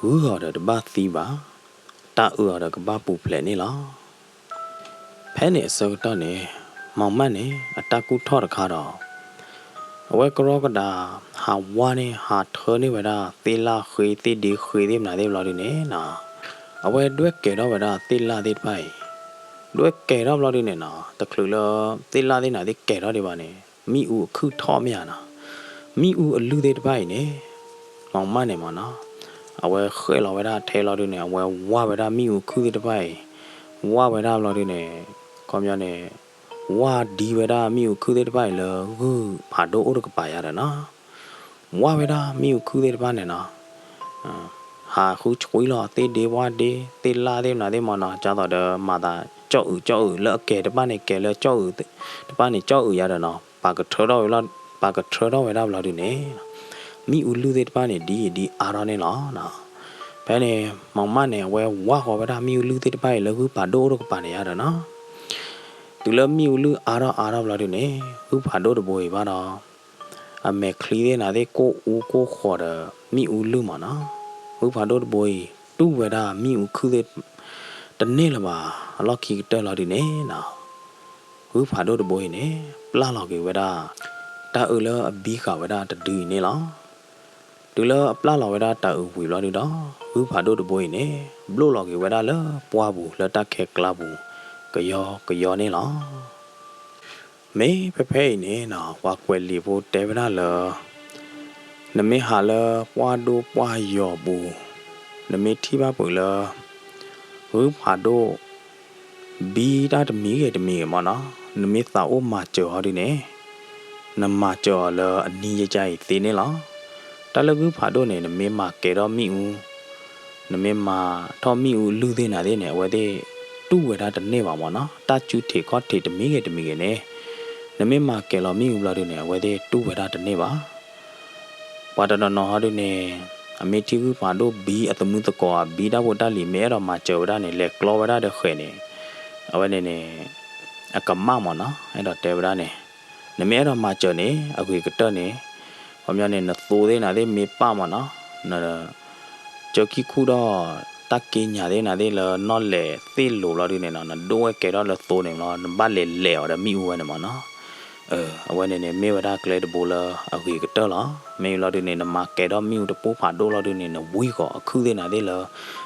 အီၤဒီးတဘၣ်သံဘၣ်, တၤအုးအီၤဒီးကဘၣ်ပူၤဖျဲးန့ၣ်လီၤ. ဖဲန့ၣ်အဆၢကတီၢ်န့ၣ် မီၤမၣ်န့ၣ် အတၢ်ကူၣ်ထီၣ်တခါဒီး အဝဲကရီကဒး ဟးဝါန့ၣ် ဟးထၢန့ၢ်ဝဲဒၣ် သ့ၣ်လၣ်ဃ့ သ့ၣ်ဒ့ဃ့သ့ၣ်မနုၤသ့ၣ်ဘျီဒုန့ၣ်နီၤ, အဝဲဒွဲၣ်ကဲၤထီၣ်ဝဲဒၣ်သ့ၣ်လၣ်သ့ၣ်တဖၣ်အံၤ, ဒွဲၣ်ကဲၤထီၣ်ဘျီဒုန့ၣ်နီၤ တချုးလၢ သ့ၣ်လၣ်သ့ၣ်မနုၤသ့ၣ်ကဲၤထီၣ်ဒံးဘၣ်န့ၣ် မ့ၣ်အူအခုၣ်ထီၣ်မ့ၢ်ဧါနီၤ, မ့ၣ်အူအလုၢ်သ့ၣ်တဖၣ်အံၤန့ၣ် မီၤမၣ်န့ၣ်မ့ၢ်နီၤ အဝဲဃဲၣ်လီၤဝဲဒၣ်ထဲလီၤဒုန့ၣ် အဝဲဝါဝဲဒၣ်မ့ၣ်အူခုၣ်သ့ၣ်တဖၣ်အံၤ, ဝါဝဲဒၣ်ဘျီဒုန့ၣ် ခီပညီန့ၣ် ဝါဒံဝဲဒၣ်မ့ၣ်အူခုၣ်သ့ၣ်တဖၣ်အံၤလၢဂုၢ်ဖးဒိၣ်အိၣ်တကပၤယၤဒီးနီၤ, ဝါဝဲဒၣ်မ့ၣ်အူခုၣ်သ့ၣ်တဖၣ်န့ၣ်နီၤ ဟးဃုဆှံလီၤသ့ၣ်ဒ့ဝါဒ့ သ့ၣ်လၣ်သ့ၣ်မနုၤသ့ၣ်မ့ၢ်နီၤ ကၢ်သိးဒီးမၤသး ကၠီၣ်အုးကၠီၣ်အုး လၢအကဲၤတဖၣ်န့ၣ်ကဲၤလၢကၠီၣ်အုး တဖၣ်န့ၣ်ကၠီၣ်အုးယၤဒီးနီၤ ပာ်ကထၢထီၣ်ဝဲလီၤ ပာ်ကထၢထီၣ်ဝဲဒၣ်ဘျီဒုန့ၣ် မ့ၣ်အူလုၢ်သ့ၣ်တဖၣ်န့ၣ် ဒ်အံၤဒ်အါထီၣ်န့ၣ်လီၤ. ဖဲန့ၣ် မီၤမၣ်န့ၣ် အဝဲဝါဃီၤဝဲဒၣ်မ့ၣ်အူလုၢ်သ့ၣ်တဖၣ်အံၤလၢဂုၢ်ဖးဒိၣ်အိၣ်တကပၤန့ၣ်ယၤဒီးနီၤ တုၤလၢမ့ၣ်အူလုၢ်အါထီၣ်အါထီၣ်ဘျီဒုန့ၣ် ဂုၢ်ဖးဒိၣ်တဘိအံၤဘၣ်ဒီး အမဲာ်ချံသ့ၣ်နၤသ့ၣ် ကိၢ်အူကိၢ်ဃီၤဒီး မ့ၣ်အူလုၢ်မ့ၢ်နီၤ, ဂုၢ်ဖးဒိၣ်တဘိအံၤ တူၢ်ဝဲဒၣ်မ့ၣ်အူခုၣ်သ့ၣ် တန့ၢ်လၢၤဘၣ် အလီၢ်ခံကတၢၢ်လီၤဒုန့ၣ်နီၤ, ဂုၢ်ဖးဒိၣ်တဘိအံၤန့ၣ် ပျၢ်လီၤက့ၤဝဲဒၣ် တၤအုးလၢအဘံဃာ်ဝဲဒၣ်တဒုအံၤန့ၣ်လီၤ. တုၤလၢအပျၢ်လီၤဝဲဒၣ်တၤအုးဝံၤဘျီဒုဒီး ဂုၢ်ဖးဒိၣ်တဘိအံၤန့ၣ် ဘျိၣ်လီၤက့ၤဝဲဒၣ်လၢပှၢ်ပူၤလၢတၢ်ခဲကျါပူၤ ကယီကယီန့ၣ်လီၤ. မ့ၢ်ဖဲဖဲအံၤန့ၣ်နီၤ ပှၤကွဲးလံာ်ဖိတဲဝဲဒၣ်လၢ နမ့ၢ်ဟးလၢပှၢ်ဒိၣ်ပှၢ်ယီၤပူၤ နမ့ၢ်ထံၣ်ဘၣ်ပှၤလၢ ဂုၢ်ဖးဒိၣ် ဘံတၢ်တမံၤဂ့ၤတမံၤဂ့ၤမ့ၢ်နီၤ နမ့ၢ်သးအိၣ်မၤစၢၤအီၤဒုန့ၣ် နမၤစၢၤအီၤလၢအနံၣ်ယကါအံၤသ့န့ၣ်လီၤ. တၢ်လၢဂုၢ်ဖးဒိၣ်န့ၣ် နမ့ၢ်မၤကဲၤထီၣ်မ့ၣ်အူ နမ့ၢ်မၤထီၣ်မ့ၣ်အူအလုၢ်သ့ၣ်နၤသ့ၣ်န့ၣ် အဝဲသ့ၣ်တူၢ်ဝဲဒၣ်တန့ၢ်ဘၣ်မ့ၢ်နီၤ. တၢ်စုထံးခီၣ်ထံးတမံၤဂ့ၤတမံၤဂ့ၤန့ၣ် နမ့ၢ်မၤကဲၤလီၤမ့ၣ်အူဘျီဒုန့ၣ် အဝဲသ့ၣ်တူၢ်ဝဲဒၣ်တန့ၢ်ဘၣ်. ပှၤတနီၤနီၤဟီဒုန့ၣ် အမ့ၢ်ထံၣ်ဂုၢ်ဖးဒိၣ်ဘံအသမုသကိး ဘံတၢ်ဖိတၢ်လံၤ မ့ၢ်အဲၣ်ဒိးမၤစၢၤဝဲဒၣ်န့ၣ် လဲၤကျီဝဲဒၣ်ဒီးဃဲၤန့ၣ် အဝဲန့ၣ်န့ၣ် အကမၣ်မ့ၢ်နီၤ, အဲၣ်ဒိးတဲဝဲဒၣ်န့ၣ်, နမ့ၢ်အဲၣ်ဒိးမၤစၢၤန့ၣ် အဂ့ၤကတၢၢ်န့ၣ်, ခီပညီန့ၣ် နသိသ့ၣ်နၤသ့ၣ်မ့ၢ်ပၢ်မ့ၢ်နီၤ, န ကၠၢခံခိၣ်ဒီး တၢ်က့ညၣ်သ့ၣ်နၤသ့ၣ်လၢနီၣ်လဲၤသ့ၣ်လိၤဘျီဒုန့ၣ်နီၤ, နဒိဝဲကဲထီၣ်လၢသိန့ၣ်လီၤ, နဘၣ်လဲၤလဲၤအီၤဒီးမ့ၣ်အူဝဲန့ၣ်မ့ၢ်နီၤ. အဝဲန့ၣ်န့ၣ် မ့ၢ်ဝဲဒၣ်ကျဲတဘိလၢအဂ့ၤကတၢၢ်လီၤ. မ့ၢ်ဘျီဒုန့ၣ် နမၤကဲထီၣ်မ့ၣ်အူတပူၤဖးဒိၣ်လီၤဒုန့ၣ် နဝံဃီၤအခုၣ်သ့ၣ်နၤသ့ၣ်လၢ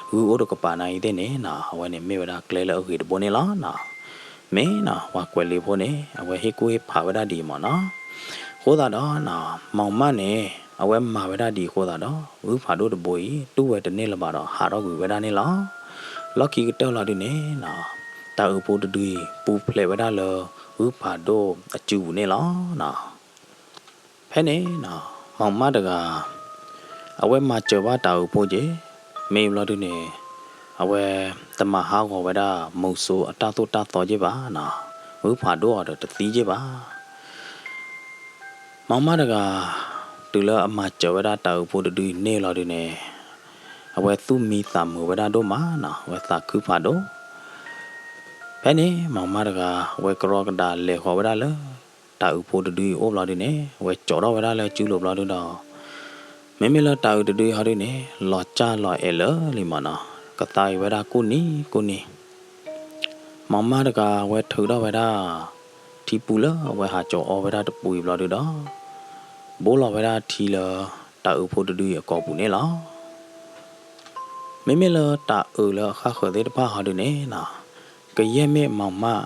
ဂုၢ်အိၣ်တကပၤနၤအံၤသ့ၣ်န့ၣ်နီၤ, အဝဲန့ၣ်မ့ၢ်ဝဲဒၣ်ကျဲလၢအဂ့ၤတဘိန့ၣ်လီၤနီၤ. မ့ၢ်နီၤ ပှၤကွဲးလံာ်ဖိန့ၣ် အဝဲဟ့ၣ်ကူၣ်ဟ့ၣ်ဖးဝဲဒၣ်ဒ်အံၤမ့ၢ်နီၤ. အဃိသတးဒီးနီၤ မီၢ်မၢ်န့ၣ် အဝဲမၤဝဲဒၣ်ဒ်အံၤအဃိသတးဒီး ဂုၢ်ဖးဒိၣ်တဘိအံၤ တူၢ်ဝဲတန့ၢ်လၢၤဘၣ်ဒီး ဟးထီၣ်ကွံာ်ဝဲဒၣ်န့ၣ်လီၤ. လီၢ်ခံကတၢၢ်လီၤဒုန့ၣ်နီၤ တၤအုးဖိတဒုအံၤ ပူၤဖျဲးဝဲဒၣ်လၢ ဂုၢ်ဖးဒိၣ်အစုပူၤန့ၣ်လီၤနီၤ. ဖဲန့ၣ်နီၤ မီၢ်မၢ်တဂၤ အဝဲမၤစၢၤဘၣ်တၤအုးဖိက့ၤ, မ့ၢ်ဘျီဒုန့ၣ် အဝဲတမၤဟးဂီၤဝဲဒၣ် မုဆိုးအတၢ်သိၣ်တၢ်သီက့ၤဘၣ်နီၤ, ဂုၢ်ဖးဒိၣ်အီၤဒီးတသံက့ၤဘၣ်. မီၢ်မၢ်တဂၤ တုၤလၢအမၤစၢၤဝဲဒၣ်တၤအုးဖိတဒုအံၤန့ၣ်လီၤဒုန့ၣ် အဝဲသူၣ်မံသးမုာ်ဝဲဒၣ်ဒိၣ်မးနီၤ, အဝဲသးခုဖးဒိၣ်. ဖဲန့ၣ် မီၢ်မၢ်တဂၤ အဝဲကရီကဒါလဲၤဃီၤဝဲဒၣ်လၢ တၤအုးဖိတဒုအံၤအိၣ်ဘျီဒုန့ၣ် အဝဲကၠီထီၣ်ဝဲဒၣ်လၢစုလိၤဘျီဒုဒီး မ့မ့ၢ်လၢတၤအုးတဒုအံၤဟီဒုန့ၣ် လီၤစၢ်လီၤအဲးလၢာ်လံမ့ၢ်နီၤ, ကသါအံၤဝဲဒၣ်ကိၢ်နံၤကိၢ်နံၤ. မီၢ်မၢ်တဂၤ အဝဲထုးထီၣ်ဝဲဒၣ် ထံပူၤလၢအဝဲဟးကၠီအီဝဲဒၣ်တပူၤအံၤဘျီဒုဒီး ဘိလီၤဝဲဒၣ်ထံလၢ တၤအုးဖိတဒုအံၤအကိာ်ပူၤန့ၣ်လီၤ. မ့မ့ၢ်လၢတၤအုးလၢအဃၣ်ဃၢၤသ့ၣ်တဖၣ်ဟီဒုန့ၣ်နီၤ, ကယဲၢ်မ့ၢ်မီၢ်မၢ်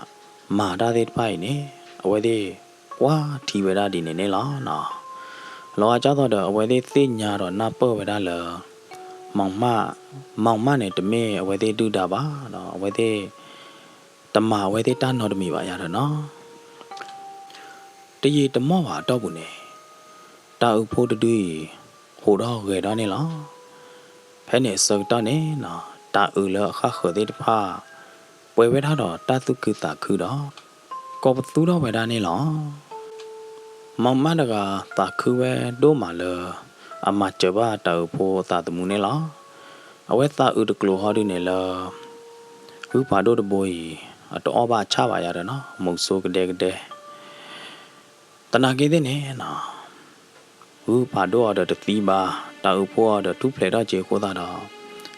မၤတၢ်သ့ၣ်တဖၣ်အံၤန့ၣ် အဝဲသ့ၣ်ကွၢ်ထံဝဲဒၣ်ဒ်န့ၣ်န့ၣ်လီၤနီၤ. လီၤဂာ်ကၢ်သိးဒီး အဝဲသ့ၣ်သ့ၣ်ညါဒီးနၢ်ပၢၢ်ဝဲဒၣ်လၢ မီၢ်မၢ်, မီၢ်မၢ်န့ၣ် တမ့ၢ်အဝဲသ့ၣ်ဒုၣ်ဒါဘၣ်ဒီး အဝဲသ့ၣ် တမၤအဝဲသ့ၣ်တၢ်နီတမံၤဘၣ်ယၤဒီးနီၤ. တယံာ်တမီၢ်ဘၣ်အတီၢ်ပူၤန့ၣ် တၤအုးဖိတဒုအံၤ ဟိးထီၣ်ဂဲၤထီၣ်န့ၣ်လီၤ. ဖဲန့ၣ်အဆၢကတီၢ်န့ၣ်နီၤ တၤအုးလၢအဃၣ်ဃၢၤသ့ၣ်တဖၣ် ပှဲၤဝဲဒၣ်ဒီးတၢ်သူၣ်ခုသးခုဒီး ကိးပသူထီၣ်ဝဲဒၣ်န့ၣ်လီၤ. မီၢ်မၢ်တဂၤသးခုဝဲဒိၣ်မးလၢ အမၤစၢၤဘၣ်တၤအုးဖိအသးသမူန့ၣ်လီၤ. အဝဲသးအုးတကျိၤဟီဒုန့ၣ်လၢ ဂုၢ်ဖးဒိၣ်တဘိအံၤ အတအီၣ်ဘၣ်အဆၣ်ဘၣ်ယၤဒီးနီၤ မုဆိုးကဒဲကဒဲ သနာ်က့သ့ၣ်န့ၣ်နီၤ ဂုၢ်ဖးဒိၣ်အီၤဒီးတသံဘၣ်, တၤအုးဖိအီၤဒီးထူၣ်ဖျဲးထီၣ်က့ၤအဃိသတး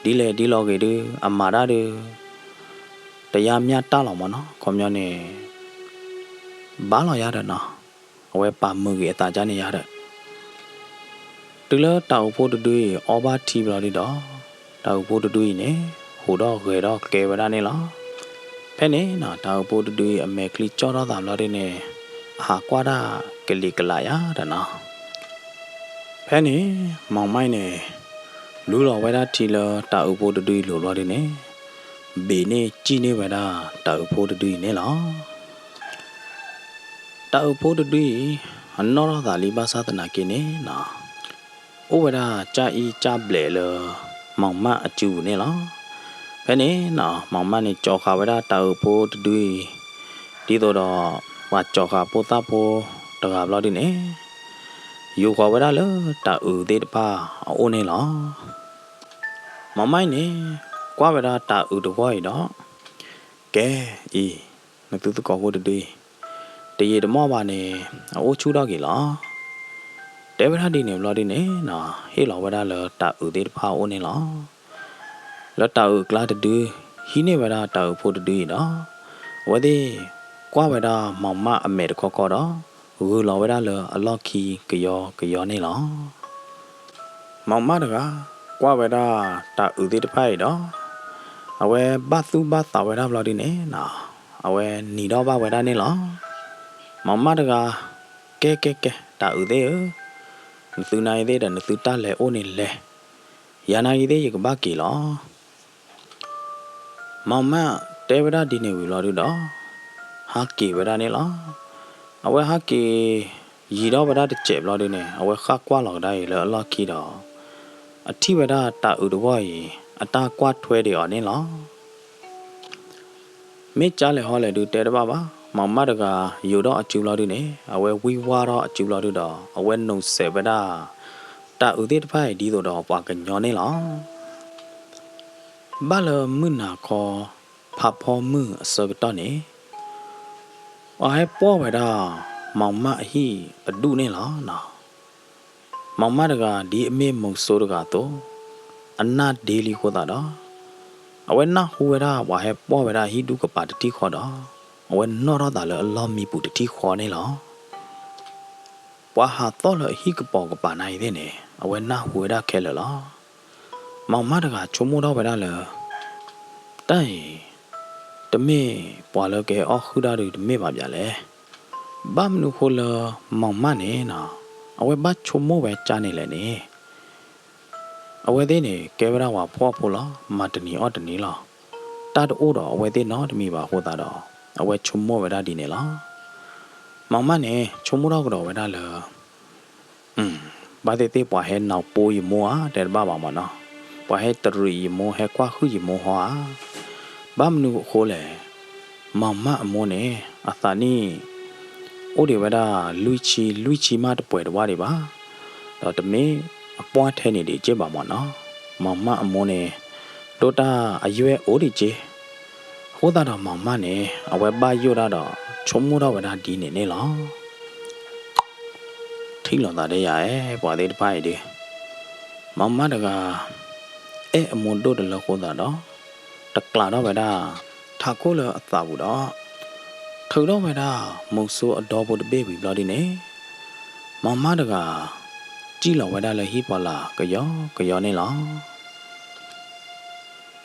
ဒီး ဒ်လဲၣ်ဒ်လဲၣ်ဂ့ၤဒုး အမၤတၢ်ဒုး တယါမျၢ်တၢ်လီၤမ့ၢ်နီၤ, ခီပညီန့ၣ် ဘၣ်လီၤယၤဒီးနီၤ, အဝဲပာ်မုာ်ဂ့ၤအသးဒ်န့ၣ်ယၤဒီး တုၤလၢတၤအုးဖိတဒုအံၤ အီၣ်ဘၣ်ထံဘျီဒုဒီး တၤအုးဖိတဒုအံၤန့ၣ် ဟိးထီၣ်ဂဲၤထီၣ်ကဲဝဲဒၣ်န့ၣ်လီၤ. ဖဲန့ၣ်နီၤ တၤအုးဖိတဒုအံၤ အမဲာ်ချံကၠီၣ်ထီၣ်သးဘျီဒုန့ၣ် အဟးကွၢ်တၢ်ကလံၤကလးယၤဒီးနီၤ. ဖဲန့ၣ် မီၢ်မၢ်န့ၣ် လူလီၤဝဲဒၣ်ထံလၢတၤအုးဖိတဒုအံၤလိၤဘျီဒုန့ၣ် ဘ့ၣ်န့ၢ်စံၣ်န့ၢ်ဝဲဒၣ်တၤအုးဖိတဒုအံၤန့ၣ်လီၤ. တၤအုးဖိတဒုအံၤ အနီၣ်ထီၣ်သးလံဘၣ်ဆၣ်သနာ်က့န့ၣ်နီၤ အိၣ်ဝဲဒၣ်ကၢ်အံၣ်ကၢ်ဘျဲးလၢ မီၢ်မၢ်အစုပူၤန့ၣ်လီၤ. ဖဲန့ၣ်နီၤ မီၢ်မၢ်န့ၣ် ကၠီၤဃာ်ဝဲဒၣ်တၤအုးဖိတဒုအံၤ ဒ်သိးဒီး ပှၤကၠီၤဃာ်ဖိသၣ်ဖိတဂၤဘျီဒုန့ၣ် ယူာ်ဃီၤဝဲဒၣ်လၢတၤအုးသ့ၣ်တဖၣ်အအိၣ်န့ၣ်လီၤ. မီၢ်မၢ်အံၤန့ၣ် ကွၢ်ဝဲဒၣ်တၤအုးတဂီၢ်အံၤဒီး ကဲအံၤ နသုသကိးဖိတဒုအံၤ တယံာ်တမီၢ်ဘၣ်န့ၣ် အအိၣ်ဆူၣ်ထီၣ်က့ၤလီၤ. တဲဝဲဒၣ်ဒ်န့ၣ်ဘျီဒုန့ၣ်နီၤ ဟ့ၣ်လီၤဝဲဒၣ်လၢတၤအုးသ့ၣ်တဖၣ်အအိၣ်န့ၣ်လီၤ. လၢတၤအုးအကျါတဒု ဟံးန့ၢ်ဝဲဒၣ်တၤအုးဖိတဒုအံၤဒီး အဝဲသ့ၣ်ကွၢ်ဝဲဒၣ်မီၢ်မၢ်အမဲာ်တခီခီဒီး ဂုာ်လီၤဝဲဒၣ်လၢအလီၢ်ခံကယီကယီန့ၣ်လီၤ. မီၢ်မၢ်တဂၤ ကွၢ်ဝဲဒၣ်တၤအုးသ့ၣ်တဖၣ်အံၤဒီး အဝဲဘၣ်သူၣ်ဘၣ်သးဝဲဒၣ်ဘျီဒုန့ၣ်နီၤ အဝဲနံၤထီၣ်ဘၣ်ဝဲဒၣ်န့ၣ်လီၤ. မီၢ်မၢ်တဂၤ ကဲကဲကဲ တၤအုးသ့ၣ်ဧၢ, နသုနၤအံၤသ့ၣ်ဒီး နသုတၢ်လဲၤအိၣ်န့ၣ်လဲၤ, ယၤနၤအံၤသ့ၣ်ယကဘၣ်က့ၤလီၤ. မီၢ်မၢ်တဲဝဲဒၣ်ဒ်န့ၣ်ဝံၤဘျီဒုဒီး ဟးက့ၤဝဲဒၣ်န့ၣ်လီၤ. အဝဲဟးက့ၤ ယံၤထီၣ်ဝဲဒၣ်တစဲးဘျီဒုန့ၣ် အဝဲဃၣ်ကွၢ်လီၤကဒါအံၤလၢအလီၢ်ခံဒီး အထံၣ်ဝဲဒၣ်တၤအုးတဂီၢ်အံၤ အတၢ်ကွၢ်ထွဲဒံးအီၤန့ၣ်လီၤ. မ့ၢ်ကၢလဲၤဟီလဲၤဒုတဲတဘၣ်ဘၣ်, မီၢ်မၢ်တဂၤ ယိၤထီၣ်အစုဘျီဒုန့ၣ် အဝဲဝံဝါထီၣ်အစုဘျီဒုဒီး အဝဲနိးစဲးဝဲဒၣ် တၤအုးသ့ၣ်တဖၣ်အံၤဒ်သိးဒီးပှၤကညီန့ၣ်လီၤ. ဘၣ်လၢမုၢ်နၤခီ ဖးဖီမုၢ်အဆၢကတီၢ်န့ၣ် ပှၤဟဲပီၢ်ဝဲဒၣ် မီၤမၢ်အဟံၣ်အဒူၣ်န့ၣ်လီၤနီၤ. မီၤမၢ်တဂၤ ဒ်အမ့ၢ်မုဆိုးတဂၤအသိး အနၢ်ဒ့လံအဃိသတးဒီး အဝဲနၢ်ဟူဝဲဒၣ် ပှၤဟဲပီၢ်ဝဲဒၣ်အဟံၣ်ဒူၣ်ကပၤတထံၣ်ဃီဒီး အဝဲနီၣ်ထီၣ်သးလၢအလီၢ်မံပူၤတထံၣ်ဃီန့ၣ်လီၤ. ပှၤဟးသီၣ်လၢအဟံၣ်ကပီၤကပၤနၤအံၤသ့ၣ်န့ၣ် အဝဲနၢ်ဟူဝဲဒၣ်ခဲလၢာ်လီၤ. မီၤမၢ်တဂၤဆိကမိၣ်ထီၣ်ဝဲဒၣ်လၢ တၢ်အံၤ တမ့ၢ်ပှၤလၢကဟဲအီၣ်ဟုၣ်တၢ်ဒုးတမ့ၢ်ဘၣ်ဘၣ်လဲၣ်. ဘၣ်မနုၤဃိလၢ မီၤမၢ်န့ၣ်နီၤ အဝဲဘၣ်ဆိကမိၣ်ဝဲကၢ်န့ၣ်လဲၣ်န့ၣ် အဝဲသ့ၣ်န့ၣ် ကဲဝဲဒၣ်ပှၤဖှီၣ်ဖိလီၤ. မၤတနံၤအီၣ်တနံၤလီၤ. တၢ်တအိၣ်ဒီးအဝဲသ့ၣ်နီတမံၤဘၣ်အဃိသတးဒီး အဝဲဆိကမိၣ်ဝဲဒၣ်ဒ်န့ၣ်လီၤ. မီၤမၢ်န့ၣ် ဆိကမိၣ်ထီၣ်ကဒီးဝဲဒၣ်လၢ ဘၣ်သ့ၣ်သ့ၣ်ပှၤဟဲနီၤပိယမိၢ်ဧါ တဲတဘၣ်ဘၣ်မၢ်နီၤ, ပှၤဟဲတရံးယမိၢ် ဟဲကွၢ်ဟုၣ်ယမိၢ်ဟီဧါ. ဘၣ်မနုၤအဃိလဲၣ်, မီၤမၢ်အမိၢ်န့ၣ် အသးနံၣ် အိၣ်ဒံးဝဲဒၣ် လွံၢ်ဆံ လွံၢ်ဆံမးတပှဲၤတဝၢ်ဒံးဘၣ်, ဒီးတမ့ၢ်အပှၢ်ထဲန့ၣ်ဒံးက့ဘၣ်မၢ်နီၤ. မီၤမၢ်အမိၢ်န့ၣ် ဒိၣ်တၢ်အယွဲၢ်အိၣ်ဒံးက့, အဃိသတးဒီးမီၤမၢ်န့ၣ် အဝဲဘၣ်ယိၣ်ဒၣ်ဒီး ဆိကမိၣ်ထီၣ်ဝဲဒၣ်ဒ်န့ၣ်န့ၣ်လီၤ. ထံၣ်လိာ်သးဒီးယၤဧၢ, ပှၤသ့ၣ်တဖၣ်အံၤဒီး, မီၤမၢ်တဂၤ အဲၣ်အမိၢ်ဒိၣ်တလၢအဃိသတးဒီး တကျးထီၣ်ဝဲဒၣ် ထးခိၣ်လၢအသးပူၤဒီး ထုးထီၣ်ဝဲဒၣ် မုဆိအဒီဖိတဘ့ၣ်ဝံၤဘျီဒ်န့ၣ်, မီၤမၢ်တဂၤ စံၣ်လီၤဝဲဒၣ်လၢဟံၣ်ဖီလာ်ကယီကယီန့ၣ်လီၤ.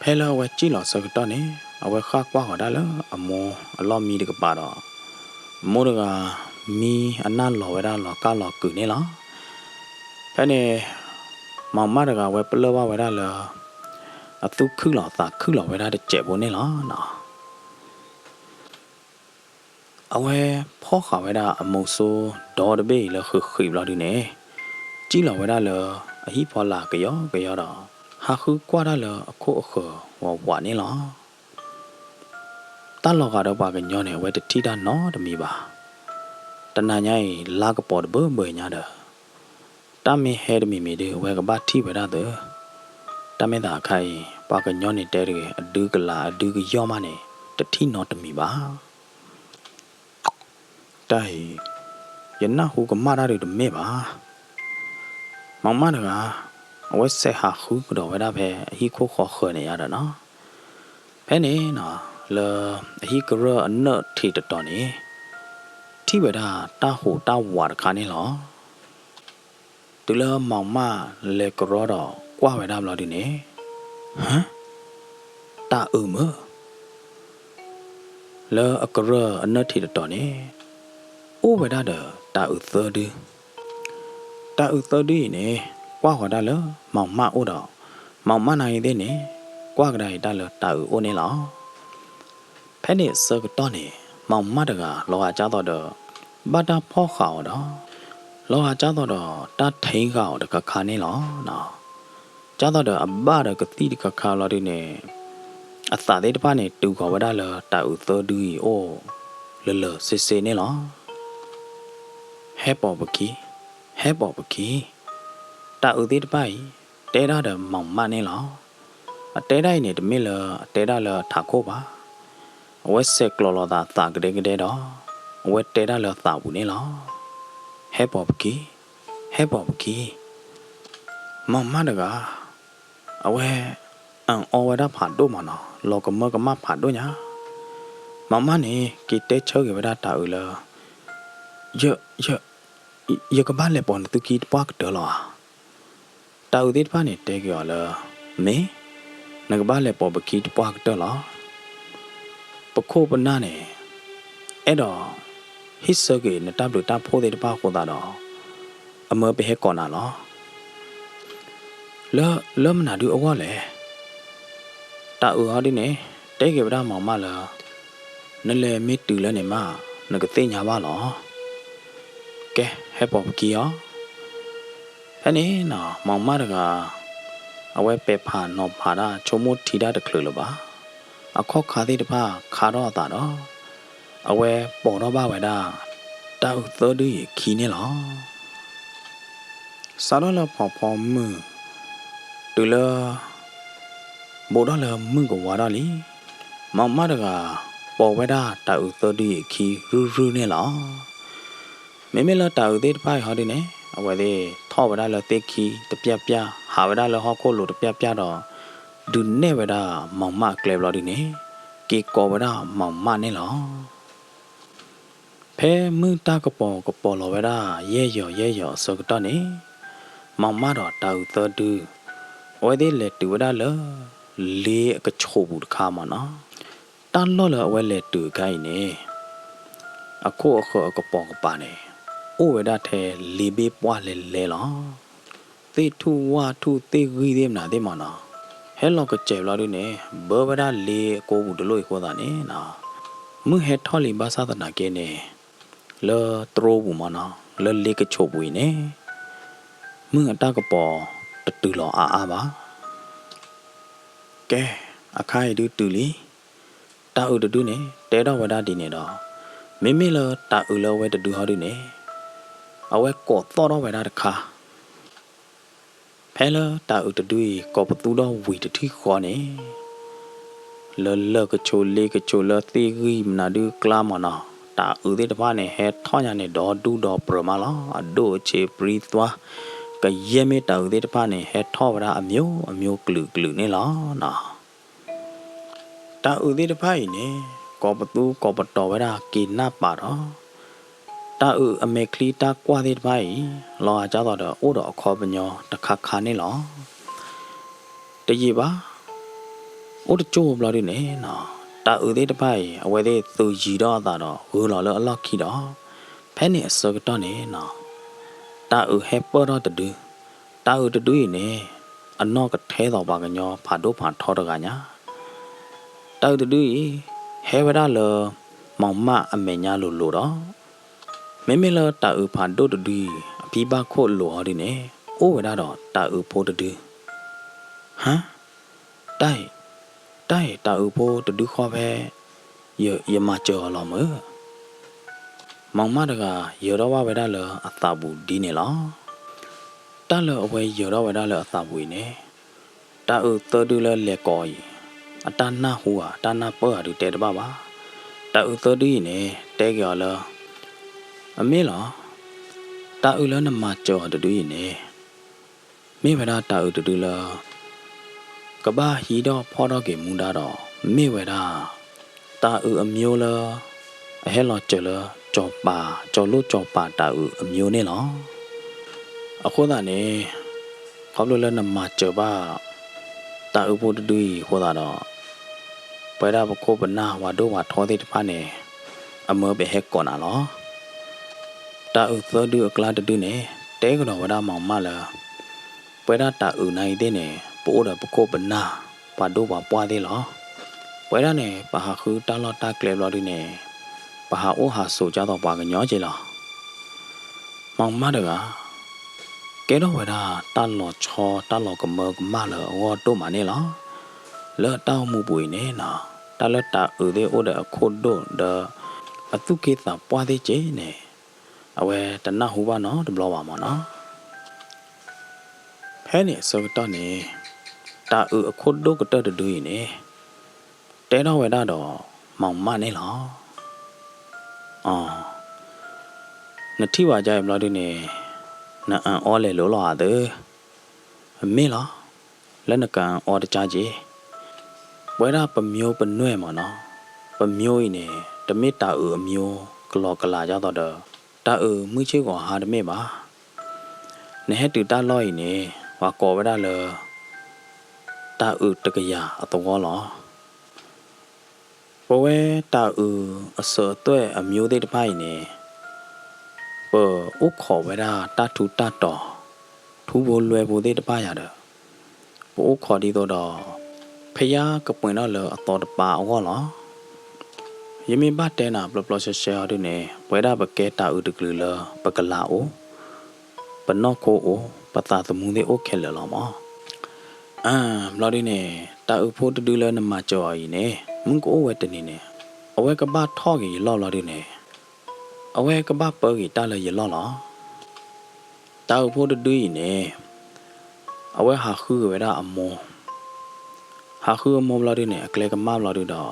ဖဲလၢအဝဲစံၣ်လီၤဆၢကတီၢ်န့ၣ် အဝဲဃၣ်ကွၢ်ဃီၤဒၣ်လၢအမိၢ်အလီၢ်မံတကပၤဒီး အမိၢ်တဂၤ မံအနၢ်လီၤဝဲဒၣ်လီၤကၢ်လီၤကုာ်န့ၣ်လီၤ. ဖဲန့ၣ် မီၤမၢ်တဂၤဝဲပလၢၢ်ဘၣ်ဝဲဒၣ်လၢ အသူၣ်ခုၣ်လီၤသးခုၣ်လီၤဝဲဒၣ်တစဲးဖိန့ၣ်လီၤ. အဝဲဖီၣ်ဃာ်ဝဲဒၣ်အမုဆိဒီတဘ့ၣ်အံၤလၢဃံးဃံးဘျီဒုန့ၣ်, စံၣ်လီၤဝဲဒၣ်လၢအဟံၣ်ဖီလာ်ကယီကယီဒီး ဟးဃုကွၢ်တၢ်လၢအခိၣ်အဃၢၤဝးဝးန့ၣ်လီၤ. တၢ်လီၤဂာ်ဒီးပှၤကညီန့ၣ် အဝဲတထံၣ်တၢ်နီတမံၤဘၣ်. တနၤညါအံၤ လါကပီၤတဘၢဘၢညါဒီး တၢ်မ့ၢ်ဟဲတမံၤမံၤဒီး အဝဲကဘၣ်ထံၣ်ဝဲဒၣ်သု. တၢ်မ့ၢ်သးအခါအံၤ ပှၤကညီန့ၣ်တဲတဂ့ၤ အဒုကလၤအဒုကယီၢ်မးန့ၣ် တထံၣ်နီတမံၤဘၣ်. တၢ်အံၤ ယနၢ်ဟူကမၣ်တၢ်ဒုးတမ့ၢ်ဘၣ်. မီၤမၢ်တဂၤ အဝဲစဲးဟးဃုကဒီးဝဲဒၣ်ဖဲအဟံၣ်ခိၣ်ဃီဃၢၤန့ၣ်ယါဒီးနီၤ, ဖဲန့ၣ်နီၤ လၢအဟံၣ်ကရၢၢ်အနၢၣ်ထံးတတီၤန့ၣ် ထံၣ်ဝဲဒၣ်တၢ်ဟူးတၢ်ဝးတခါန့ၣ်လီၤ. တုၤလၢမီၤမၢ်လဲၤကရီဒီးကွၢ်ဝဲဒၣ်ဘျီဒုန့ၣ်, ဟၢ, တၤအုးမုၢ် လၢအကရၢၢ်အနၢၣ်ထံးတတီၤန့ၣ် အိၣ်ဝဲဒၣ်ဒီးတၤအုးသၢဒု. တၤအုးသၢဒုအံၤန့ၣ် ကွၢ်ဃီၤဒၣ်လၢမီၤမၢ်အိၣ်ဒီး မီၤမၢ်နၤအံၤသ့ၣ်န့ၣ် ကွၢ်ကဒါအံၤတၢ်လၢတၤအုးအိၣ်န့ၣ်လီၤ. ဖဲန့ၣ်အဆၢကတီၢ်န့ၣ် မီၤမၢ်တဂၤ လီၤဂာ်ကၢ်သိးဒီး ဘၣ်တၢ်ဖီၣ်ဃာ်အီၤဒီး လီၤဂာ်ကၢ်သိးဒီးတၢ်ထံဂာ်အီၤတခါခါန့ၣ်လီၤ. ကၢ်သိးဒီးအဘၣ်ဒီးကသံၣ်တခါခါလီၤဒုန့ၣ် အသးသ့ၣ်တဖၣ်န့ၣ် တုၤဃီၤဝဲဒၣ်လၢတၤအုးသၢဒုအံၤအိၣ် လၢာ်လၢာ်ဆ့ဆ့န့ၣ်လီၤ. ဟဲပိာ်ပခံ, ဟဲပိာ်ပခံ, တၤအုးသ့ၣ်တဖၣ်အံၤ တဲဒၣ်ဒီးမီၤမၢ်န့ၣ်လီၤ. အတဲဒၣ်အံၤန့ၣ် တမ့ၢ်လၢအတဲဒၣ်လၢအထးခိၣ်ဘၣ်. အဝဲဆဲးကျိးလိာ်သးအသးကဒဲကဒဲဒီး အဝဲတဲဒၣ်လၢအသးပူၤန့ၣ်လီၤ. ဟဲပိာ်ပခံ, ဟဲပိာ်ပခံ, မီၤမၢ်တဂၤ အဝဲ အအီဝဲဒၣ်ဖးဒိၣ်မးနီၤ, လီၤကမၢကမၣ်ဖးဒိၣ်ညါ. မီၤမၢ်န့ၣ် က့ၤတဲဆၢက့ၤဝဲဒၣ်တၤအုးလၢ ယ, ယ, ယကဘၣ်လဲၤပိာ်နသုခံတပှၢ်ကတၢၢ်လီၤဧါ. တၤအုးသ့ၣ်တဖၣ်န့ၣ် တဲက့ၤအီၤလၢ မ့ၢ်, နကဘၣ်လဲၤပိာ်ပခံတပှၢ်ကတၢၢ်လီၤ. ပခိၣ်ပနၢ်န့ၣ် အဲၣ်ဒိး ဟ့ၣ်ဆၢက့ၤနတၢ်ဘျုးတၢ်ဖှိၣ်သ့ၣ်တဖၣ်အဃိသတးဒီး အမၢပဟဲကိးနၤလီၤ. လၢ, လၢမနုၤဒုအဂီၢ်လဲၣ်. တၤအုးဟီဒ်န့ၣ် တဲက့ၤဝဲဒၣ်မီၤမၢ်လၢ နလဲၤမ့ၢ်တုၤလၢန့ၣ်မး နကသ့ၣ်ညါဘၣ်လီၤ. ကဲ ဟဲပိာ်ပခံအီၤ. ဖဲန့ၣ်နီၤ မီၤမၢ်တဂၤ အဝဲပဲာ်ဖးနီၤဖးတၢ် ဆိကမိၣ်ထံတၢ်တချုးလၢၤဘၣ်. အခီၣ်ခါသ့ၣ်တဖၣ်ခါထီၣ်အသးဒီး အဝဲပိာ်ထီၣ်ဘၣ်ဝဲဒၣ် တၤအုးသၢဒုအံၤအခံန့ၣ်လီၤ. စးထီၣ်လၢဖီဖီမုၢ် တုၤလၢ ဘူးထီၣ်လၢမုၢ်ကဝါထီၣ်လံ, မီၤမၢ်တဂၤ ပိာ်ဝဲဒၣ်တၤအုးသၢဒုအံၤအခံရုၢ်ရုၢ်န့ၣ်လီၤ. မ့မ့ၢ်လၢတၤအုးသ့ၣ်တဖၣ်အံၤဟီဒုန့ၣ် အဝဲသ့ၣ်ထီၣ်ဝဲဒၣ်လၢသ့ၣ်ခံတပျၢ်ပျၢ် ဟးဝဲဒၣ်လၢဟီၣ်ခိၣ်လိၤတပျၢ်ပျၢ်ဒီး ဒုးနဲၣ်ဝဲဒၣ်မီၤမၢ်အကျဲဘျီဒုန့ၣ် က့ၤကိးဝဲဒၣ်မီၤမၢ်န့ၣ်လီၤ. ဖဲမုၢ်တၢ်ကပီၤကပီၤလီၤဝဲဒၣ် ယဲၢ်ယီၤယဲၢ်ယီၤအဆၢကတီၢ်န့ၣ် မီၤမၢ်ဒီးတၤအုးသၢဒု အဝဲသ့ၣ်လဲၤတုၤဝဲဒၣ်လၢ လ့အကဆိးပူၤတခါမၢ်နီၤ. တၢ်လီၢ်လၢအဝဲလဲၤတုၤအခါအံၤန့ၣ် အခိၣ်အဃၢၤအကပိာ်ကပၤန့ၣ် အိၣ်ဝဲဒၣ်ထဲလ့ဘ့ၣ်ပှၢ်လဲၤလဲၤလီၤ. သ့ၣ်ထူၣ်ဝၣ်ထူၣ်သ့ၣ်ဂံၢ်သ့ၣ်မနုၤသ့ၣ်မၢ်နီၤ ဟဲလီၤကစဲးဘျီဒုန့ၣ် ဘၢဝဲဒၣ်လ့အကိပူၤတလိၣ်အံၤအဃိသတးန့ၣ်နီၤ မုၢ်ဟဲထီၣ်လံဘၣ်ဆၣ်သနာ်က့န့ၣ် လၢတြိပူၤမၢ်နီၤ လၢလ့ကဆိးပူၤအံၤန့ၣ် မုၢ်အတၢ်ကပီၤတတုၤလီၤအါအါဘၣ်. ကဲ, အခါအံၤဒုတုၤလံ. တၤအုးတဒုန့ၣ် တဲထီၣ်ဝဲဒၣ်ဒ်န့ၣ်ဒီး မ့မ့ၢ်လၢတၤအုးလၢအဝဲတဒုဟီဒုန့ၣ် အဝဲကိးသီၣ်ထီၣ်ဝဲဒၣ်တခါ ဖဲလၢတၤအုးတဒုအံၤ ကိးပသူထီၣ်ဝံၤတထံၣ်ဃီန့ၣ် လၢလၢၢ်ကဆိးလ့ကဆိးလၢသ့ၣ်ဂံၢ်မနုၤဒုကျါမၢ်နီၤ တၤအုးသ့ၣ်တဖၣ်န့ၣ် ဟဲထီၣ်ညါန့ၣ် ဒီဒူၣ်ဒီပြၢၤမးလီၤ. အဒိၣ်အဆံးပြံသွါ ကယဲၢ်မ့ၢ်တၤအုးသ့ၣ်တဖၣ်န့ၣ် ဟဲထီၣ်ဝဲဒၣ်အမျိုးအမျိုးကလုာ်ကလုာ်န့ၣ်လီၤနီၤ. တၤအုးသ့ၣ်တဖၣ်အံၤန့ၣ် ကိးပသူကိးပတီၤဝဲဒၣ်က့ၤနၢ်ပာ်ဒီး တၤအုးအမဲာ်ချံတၢ်ကွၢ်သ့ၣ်တဖၣ်အံၤ လီၤဂာ်ဒ်သိးဒီး အိၣ်ဒီးအခီပညီတခါခါန့ၣ်လီၤ. တယံာ်ဘၣ် အိၣ်တကၠိၢ်ဘျီဒုန့ၣ်နီၤ တၤအုးသ့ၣ်တဖၣ်အံၤ အဝဲသ့ၣ်သုးယံၤထီၣ်အသးဒီး ဂုၤလီၤလၢအလီၢ်ခံဒီး ဖဲန့ၣ်အဆၢကတီၢ်န့ၣ်နီၤ တၤအုးဟဲပၢၢ်ထီၣ်တဒု, တၤအုးတဒုအံၤန့ၣ် အနီၢ်ကထဲသိးပှၤကညီဖးဒိၣ်ဖးထီတဂၤညါ တၤအုးတဒုအံၤ ဟဲဝဲဒၣ်လၢ မီၤမၢ်အမဲာ်ညါလိၤလိၤဒီး မ့မ့ၢ်လၢတၤအုးဖးဒိၣ်တဒုအံၤ အဖံဘၣ်ခိၣ်လိၤအီၤဒုန့ၣ် အိၣ်ဝဲဒၣ်ဒီးတၤအုးဖိတဒု. ဟါ, တၢ်အံၤ, တၢ်အံၤ တၤအုးဖိတဒုဃီဖဲ ယ, ယမၤစၢၤအီၤလီၤမၢ်. မီၤမၢ်တဂၤ ယၢၤထီၣ်ဘၣ်ဝဲဒၣ်လၢအသးပူၤဒ်န့ၣ်လီၤ. တၢ်လၢအဝဲယၢၤထီၣ်ဝဲဒၣ်လၢအသးပူၤအံၤန့ၣ် တၤအုးသၢဒုလၢလဲၤကိးအံၤ အတၢ်နၢ်ဟူဧါ တၢ်နၢ်ပၢၢ်ဧါဒုးတဲတဘၣ်ဘၣ်. တၤအုးသၢဒုအံၤန့ၣ် တဲက့ၤအီၤလၢ အမ့ၢ်လီၤ. တၤအုးလၢနမၤစၢၤအီၤတဒုအံၤန့ၣ် မ့ၢ်ဝဲဒၣ်တၤအုးတဒုလၢ ကဘၣ်ဟံးထီၣ်ဖီၣ်ထီၣ်က့ၤမူဒါဒီး မ့ၢ်ဝဲဒၣ် တၤအုးအမျိုးလၢ အဟဲလီၤစၢၤလၢ စီၤပၤ, စီၤလိၣ်စီၤပၤတၤအုးအမျိုးန့ၣ်လီၤ. အဃိသတးန့ၣ် ခီဖျိလၢနမၤစၢၤဘၣ် တၤအုးဖိတဒုအံၤအဃိသတးဒီး ပဝဲဒၣ်ပခိၣ်ပနၢ်ပှၤဒိၣ်ပှၤထီသ့ၣ်တဖၣ်န့ၣ် အမၢပဟဲကိးနၤလီၤ. တၤအုးသၢဒုအကျါတဒုန့ၣ် တဲကဒီးဝဲဒၣ်မီၤမၢ်လၢ ပဝဲဒၣ်တၤအုးနၤအံၤသ့ၣ်န့ၣ် ပအိၣ်ဒီးပခိၣ်ပနၢ် ပှၤဒိၣ်ပှၤပှၢ်သ့ၣ်လီၤ. ပဝဲဒၣ်န့ၣ် ပဟးဃုတၢ်လီၢ်တၢ်ကျဲဘျီဒုန့ၣ် ပဟးအိၣ်ဟးဆိးဒ်သိးပှၤကညီက့လီၤ. မီၤမၢ်တဂၤ ကဲထီၣ်ဝဲဒၣ်တၢ်လီၤဆီတၢ်လီၤကမၢကမၣ်လၢအဂီၢ်ဒိၣ်မးန့ၣ်လီၤ. လၢတၢ်အိၣ်မူပူၤအံၤန့ၣ်နီၤ တၢ်လၢတၤအုးသ့ၣ်အိၣ်ဒီးအခိၣ်ဒိၣ်ဒီး အသူၣ်က့သးပှၢ်သ့ၣ်က့န့ၣ် အဝဲတနၢ်ဟူဘၣ်နီတဘျီဘၣ်မၢ်နီၤ. ဖဲန့ၣ်အဆၢကတီၢ်န့ၣ် တၤအုးအခိၣ်ဒိၣ်ကတၢၢ်တဒုအံၤန့ၣ် တဲထီၣ်ဝဲဒၣ်ဒီးမီၤမၢ်န့ၣ်လီၤ. အ နထံၣ်ဝဲဒ်အံၤဘျီဒုန့ၣ် နအၢၣ်အီလဲၤလိာ်လီၤဧါသၢ, မ့ၢ်လီၤ, လၢနကအၢၣ်အီတကါက့ၤ, ပဝဲဒၣ်ပမျိုးပနွဲၣ်မၢ်နီၤ, ပမျိုးအံၤန့ၣ် တမ့ၢ်တၤအုးအမျိုးကလီကလးဒ်သိးဒီး တၤအုးမုၢ်ဆ့ၣ်ဂီၤဟါတမ့ၢ်ဘၣ်. နဟဲတုၤတၢ်လီၢ်အံၤန့ၣ် ပှၤကိးဝဲဒၣ်လၢ တၤအုးတကယၤအသဝီလီၤ. ပဝဲတၤအုးအစၢၤအသွဲၣ်အမျိုးသ့ၣ်တဖၣ်အံၤန့ၣ် ပအိၣ်ခိးဝဲဒၣ်တၢ်ထူးတၢ်တီၤ ထူဖိလွဲဖိသ့ၣ်တဖၣ်ယၤဒီး ပအိၣ်ခိးဒ်သိးဒီး ဖယါကပှ့ၤထီၣ်လၢအသီတပၤအဂီၢ်လီၤ. ယမ့ၢ်ဘၣ်တဲနၤပျီပျီဆှဲဆှဲအီၤဒုန့ၣ် ပဝဲဒၣ်ပကဲတၤအုးတကလုာ်လၢပကလၤအိၣ်, ပနီၢ်ခိအိၣ်, ပသးသမူသ့ၣ်အိၣ်ခဲလၢာ်လီၤမၢ်. အ ဘျီဒုန့ၣ် တၤအုးဖိတဒုလၢနမၤစၢၤအီၤအံၤန့ၣ် မုၢ်ကအိၣ်ဝဲတနံၤန့ၣ် အဝဲကဘၣ်ထီၣ်က့ၤယလီၢ်ဘျီဒုန့ၣ် အဝဲကဘၣ်ပၢက့ၤတၢ်လၢယလီၢ်လီၤ. တၤအုးဖိတဒုအံၤန့ၣ် အဝဲဟးဃုက့ၤဝဲဒၣ်အမိၢ်, ဟးဃုအမိၢ်ဘျီဒုန့ၣ် အကျဲကမၣ်ဘျီဒု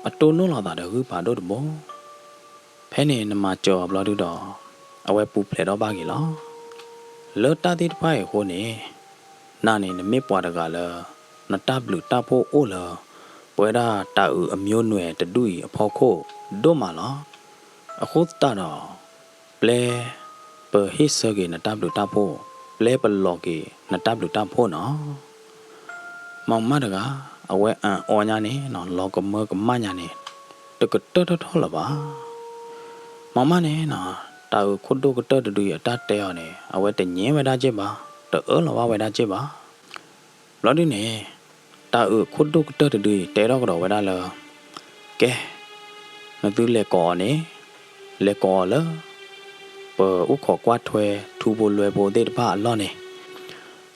ဒီး အတိၢ်နီၣ်လီၤသးဒီးဂုၢ်ဖးဒိၣ်တဘိ, ဖဲန့ၣ်နမၤစၢၤအီၤဘျီဒုဒီး အဝဲပူၤဖျဲးထီၣ်ဘၣ်က့ၤလီၤ. လၢတၢ်သ့ၣ်တဖၣ်အံၤအဃိန့ၣ် နၤန့ၣ်နမ့ၢ်ပှၤတဂၤလၢ နတၢ်ဘျုးတၢ်ဖှိၣ်အိၣ်လၢ ပဝဲဒၣ်တၤအုးအမျိုးနွယ်တဒူၣ်အံၤအဖီခိၣ်ဒိၣ်မးလီၤ. အဃိသတးဒီး ပျဲပဟ့ၣ်ဆၢက့ၤနတၢ်ဘျုးတၢ်ဖှိၣ်, ပျဲပလီၤက့ၤနတၢ်ဘျုးတၢ်ဖှိၣ်နီၤ. မီၢ်မၢ်တဂၤ အဝဲအအီညါန့ၣ်နီၤ လီၤကမၢကမၣ်ညါန့ၣ် တကတၢၢ်ထီၣ်ထီၣ်လၢၤဘၣ်. မီၢ်မၢ်န့ၣ်နီၤ တၤအုးခိၣ်ဒိၣ်ကတၢၢ်တဒုအံၤအတၢ်တဲအီၤန့ၣ် အဝဲတညဲဝဲဒၣ်က့ၢ်ဘၣ်, တအၢၣ်လီၤဘၣ်ဝဲဒၣ်က့ၢ်ဘၣ်. ဘျီဒုန့ၣ် တၤအုးခိၣ်ဒိၣ်ကတၢၢ်တဒုအံၤ တဲထီၣ်ကဒီးဝဲဒၣ်လၢ ကဲ, နသုလဲၤကိးအီၤန့ၣ် လဲၤကိးအီၤလၢ ပအိၣ်ခိးကွၢ်ထွဲထူဖိလွဲဖိသ့ၣ်တဖၣ်အလီၢ်န့ၣ်,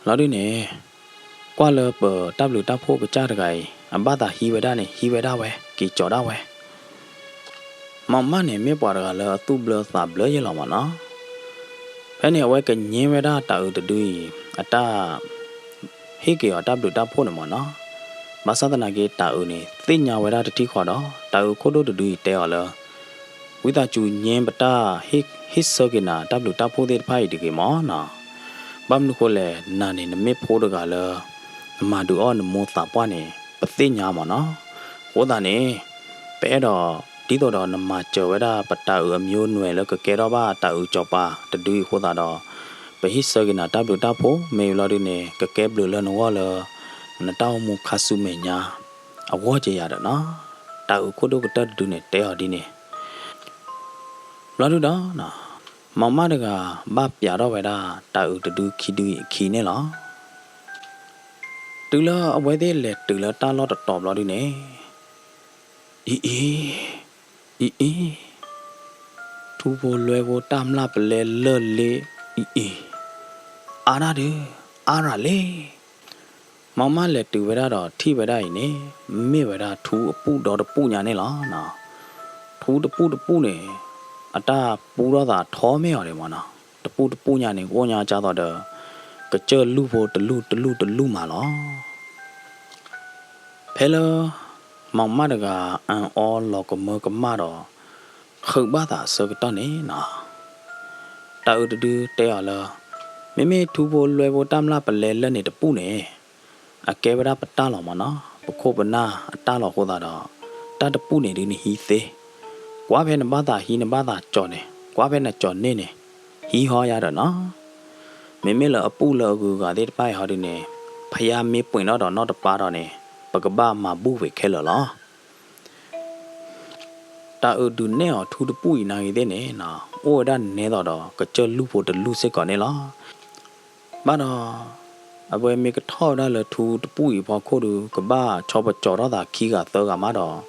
ဘျီဒုန့ၣ် ကွၢ်လၢပတၢ်ဘျုးတၢ်ဖှိၣ်ကစၢ်တဂၤအံၤ အဘၣ်သးဟံးဝဲဒၣ်န့ၣ် ဟံးဝဲဒၣ်ဝဲ, က့ၤကၠီၤဒၣ်ဝဲ. မီၢ်မၢ်န့ၣ် မ့ၢ်ပှၤတဂၤလၢအသူၣ်ဘျၢသးဘျၢယဲလီၤမၢ်နီၤ. ဖဲန့ၣ်အဝဲကညဲဝဲဒၣ်တၤအုးတဒုအံၤ အတၢ် ဟ့ၣ်က့ၤအီၤတၢ်ဘျုးတၢ်ဖှိၣ်န့ၣ်မၢ်နီၤ. ဘၣ်ဆၣ်သနာ်က့ တၤအုးန့ၣ် သ့ၣ်ညါဝဲဒၣ်တထံၣ်ဃီဒီး တၤအုးခိၣ်ဒိၣ်တဒုအံၤတဲအီၤလၢ ဝံသးစူၤညဲပတၢ် ဟ့ၣ်ဆၢက့ၤနၤတၢ်ဘျုးတၢ်ဖှိၣ်သ့ၣ်တဖၣ်အံၤတဂ့ၤမၢ်နီၤ. ဘၣ်မနုၤဃိလဲၣ် နၤန့ၣ် နမ့ၢ်ဖိတဂၤလၢ နမၤဒုးအီၣ်နမိၢ်သးပှၢ်န့ၣ် ပသ့ၣ်ညါမၢ်နီၤ. အဃိသတးန့ၣ် ပအဲၣ်ဒိး ဒ်သိးဒီးနမၤစၢၤဝဲဒၣ်ပတၤအုးအမျိုးနွယ်လၢကကဲထီၣ်ဘၣ်တၤအုးစီၤပၤတဒုအံၤအဃိသတးဒီး ပဟ့ၣ်ဆၢက့ၤနၤတၢ်ဘျုးတၢ်ဖှိၣ် မ့ၢ်ဘျီဒုန့ၣ် ကကဲဘျုးလၢနဂီၢ်လၢ နတၢ်အိၣ်မူခါဆူမဲာ်ညါ အဂီၢ်က့ၤယၤဒီးနီၤ. တၤအုးခိၣ်ဒိၣ်ကတၢၢ်တဒုန့ၣ် တဲအီၤဒ်န့ၣ် ဘျီဒုဒီး မီၢ်မၢ်တဂၤ ဘၣ်ပျးထီၣ်ဝဲဒၣ် တၤအုးတဒုခံဒုအံၤအခံန့ၣ်လီၤ. တုၤလၢအဝဲသ့ၣ်လဲၤတုၤလၢတၢ်လီၢ်တတီၤဘျီဒုန့ၣ် အံၤအံၤ, အံၤအံၤ, ထူဖိလွဲဖိတၢ်မျၢ်ပလဲလၢၢ်လ့ အံၤအံၤ, အါတၢ်ဒုး, အါရၤလ့. မီၢ်မၢ်လဲၤတုၤဝဲဒၣ်ဒီးထံၣ်ဝဲဒၣ်အံၤန့ၣ် မ့ၢ်ဝဲဒၣ်ထူအပူၣ်ဒီတပူၣ်ညါန့ၣ်လီၤ. ထူတပူၣ်တပူၣ်န့ၣ် အတၢ်ပူထီၣ်သးထီမ့ၢ်အီၤဒံးမၢ်နီၤ. တပူၣ်တပူၣ်ညါန့ၣ် အိၣ်ညါကသိးဒီး ကစၢၢ်လူၢ်ဖိတလူၢ်တလူၢ်တလူၢ်မးလီၤ. ဖဲလၢ မီၢ်မၢ်တဂၤ အအီလီၤကမၢကမၣ်ဒီး ဃုာ်ဘၣ်သးအဆၢကတီၢ်န့ၣ်နီၤ တၤအုးတဒုတဲအီၤလၢ မ့မ့ၢ်ထူဖိလွဲဖိတၢ်မျၢ်ပလဲလၢၢ်န့ၣ်တပူၣ်န့ၣ် အကဲဝဲဒၣ်ပတၢ်လီၤမၢ်နီၤ. ပခိၣ်ပနၢ်အတၢ်လီၤအဃိသတးဒီး တၢ်တပူၣ်န့ၣ်ဒုးနဟံးသ့, ကွၢ်ဖဲနဘၣ်သးဟံးနဘၣ်သးကၠီၤန့ၣ် ကွၢ်ဖဲနကၠီၤန့ၢ်န့ၣ် ဟံးဟီယၤဒီးနီၤ. မ့မ့ၢ်လၢအပူၣ်လၢအဂုၤအဂၤသ့ၣ်တဖၣ်အံၤဟီဒုးန့ၣ် ဖယါမ့ၢ်ပှ့ၤထီၣ်ဒီးနီၢ်တပၤဒီးန့ၣ် ပကဘၣ်မၤဘူၣ်ဝံၤခဲလၢာ်လီၤ. တၤအုးဒုးနဲၣ်အီၤထူတပူၣ်အံၤနာ်ဂ့ၤသ့ၣ်န့ၣ် အိၣ်ဝဲဒၣ်နဲသိးဒီး ကစၢၢ်လူၢ်ဖိတလူၢ်စ့ၢ်ကီးန့ၣ်လီၤ. ဘၣ်ဒီး အဝဲမ့ၢ်ကထီၣ်ဝဲဒၣ်လၢထူတပူၣ်အံၤအဖီခိၣ်ဒီး ကဘၣ်ဆီပကၠီၤထီၣ်သးခံဂၤသၢဂၤမးဒီး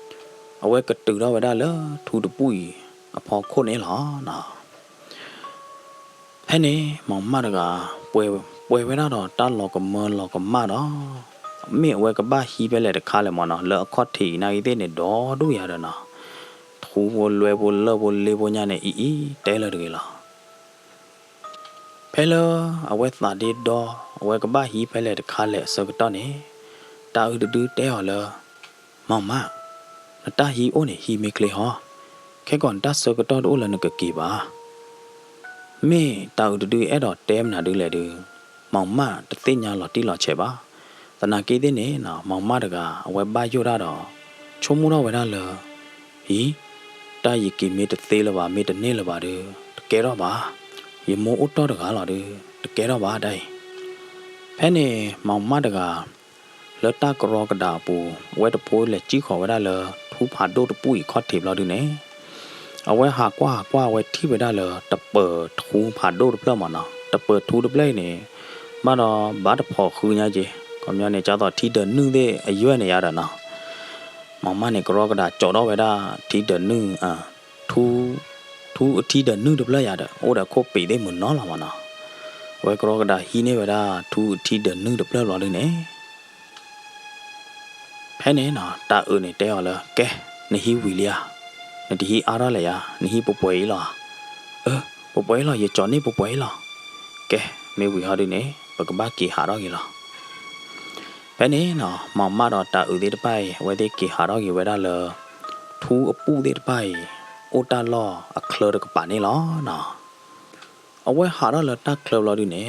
အဝဲကတုၤထီၣ်ဝဲဒၣ်လၢထူတပူၣ်အံၤအဖီခိၣ်န့ၣ်လီၤ. ဖဲန့ၣ် မီၢ်မၢ်တဂၤ ပှဲၤဝဲဒၣ်ဒီးတၢ်လီၤကမၢလီၤကမၣ်ဒီး မ့ၢ်အဝဲကဘၣ်ဟံးဖဲလဲၣ်တခါလဲၣ်မၢ်နီၤ လၢအခီၣ်ထံးအံၤနာ်ဂ့ၤသ့ၣ်န့ၣ် ဒီဒူၣ်ယၤဒီးနီၤ ထူဖိလွဲဖိလၢၢ်ဖိလ့ဖိညါန့ၣ် အံၤအံၤတဲလၢၤတဂ့ၤလီၤ. ဖဲလၢအဝဲသးဒ့ဒီ အဝဲကဘၣ်ဟံးဖဲလဲၣ်တခါလဲၣ်အဆၢကတီၢ်န့ၣ် တၤအုးတဒုတဲအီၤလၢ မီၢ်မၢ်, နတၢ်ဟံးအိၣ်န့ၣ် ဟံးမ့ၢ်ချ့ဟီ, ခဲကီးနတၢ်ဆၢကတီၢ်တအိၣ်လၢနကက့ၤဘၣ်. မ့ၢ်တၤအုးတဒုအဲၣ်ဒိးတဲမနုၤဒုလဲၣ်ဒုး, မီၢ်မၢ်တသ့ၣ်ညါလီၤတံၢ်လီၤဆဲးဘၣ်. သနာ်က့သ့ၣ်န့ၣ် မီၢ်မၢ်တဂၤ အဝဲဘၣ်ယိၣ်တၢ်ဒီး ဆိကမိၣ်ထီၣ်ဝဲဒၣ်လၢ အံၤ, တၢ်ယက့ၤမ့ၢ်တသ့လၢၤဘၣ် မ့ၢ်တန့ၢ်လၢၤဘၣ်ဒီး တကဲထီၣ်ဘၣ်. ယမိၢ်အိၣ်တီၢ်တဂၤလီၤဒီး တကဲထီၣ်ဘၣ်တၢ်အံၤ. ဖဲန့ၣ် မီၢ်မၢ်တဂၤ လၢတၢ်ကရီကဒါအပူၤ အဝဲတဖိလဲၤစံၣ်ဃီၤဝဲဒၣ်လၢ ထူဖးဒိၣ်တပူၣ်အံၤခီၣ်ထံးဘျီဒုန့ၣ် အဝဲဟးကွၢ်ဟးကွၢ် အဝဲထံၣ်ဝဲဒၣ်လၢ တပၢၤထူဖးဒိၣ်တဖျၢၣ်မၢ်နီၤ. တပၢၤထူတဖျၢၣ်အံၤန့ၣ် ဘၣ်ဒီးဘၣ်တဖိးဃုညါက့ၤ, ခီပညီန့ၣ် ကသိးထံဒၢးနုၢ်သ့ၣ်အယွဲၢ်န့ၣ်ယါဒီးနီၤ. မီၢ်မၢ်န့ၣ် ကရီကဒါကၠီးထီၣ်ဝဲဒၣ် ထံဒၢးနုၢ် ထူ ထူအထံဒၢးနုၢ်တဖျၢၣ်ယါဒီး အိၣ်ဒီးခိၣ်ပ့ၤသ့ၣ်မုၢ်နီၤလီၤမၢ်နီၤ. အဝဲကရီကဒါဟံးန့ၢ်ဝဲဒၣ်ထူအထံဒၢးနုၢ်တဖျၢၣ်ဘျီဒုန့ၣ် ဖဲန့ၣ်နီၤ တၤအုးန့ၣ်တဲအီၤလၢ ကဲ, နဟံးဝံၤလံဧါ, နတဟံးအါထီၣ်လဲၣ်ယါ, နဟံးပှဲၤပှဲၤအံၤလီၤ. အၢ, ပှဲၤပှဲၤအံၤလီၤ, ယကၠီၤန့ၢ်ပှဲၤပှဲၤအံၤလီၤ. ကဲ, မ့ၢ်ဝံၤဟီဒုန့ၣ် ပကဘၣ်က့ၤဟးထီၣ်က့ၤလီၤ. ဖဲန့ၣ်နီၤ မီၢ်မၢ်ဒီးတၤအုးသ့ၣ်တဖၣ်အံၤ အဝဲသ့ၣ်က့ၤဟးထီၣ်က့ၤဝဲဒၣ်လၢ ထူအပူၣ်သ့ၣ်တဖၣ်အံၤ အိၣ်တၢ်လီၢ်အချၢတကပၤန့ၣ်လီၤနီၤ. အဝဲဟးထီၣ်လၢတၢ်ချၢဘျီဒုန့ၣ်နီၤ,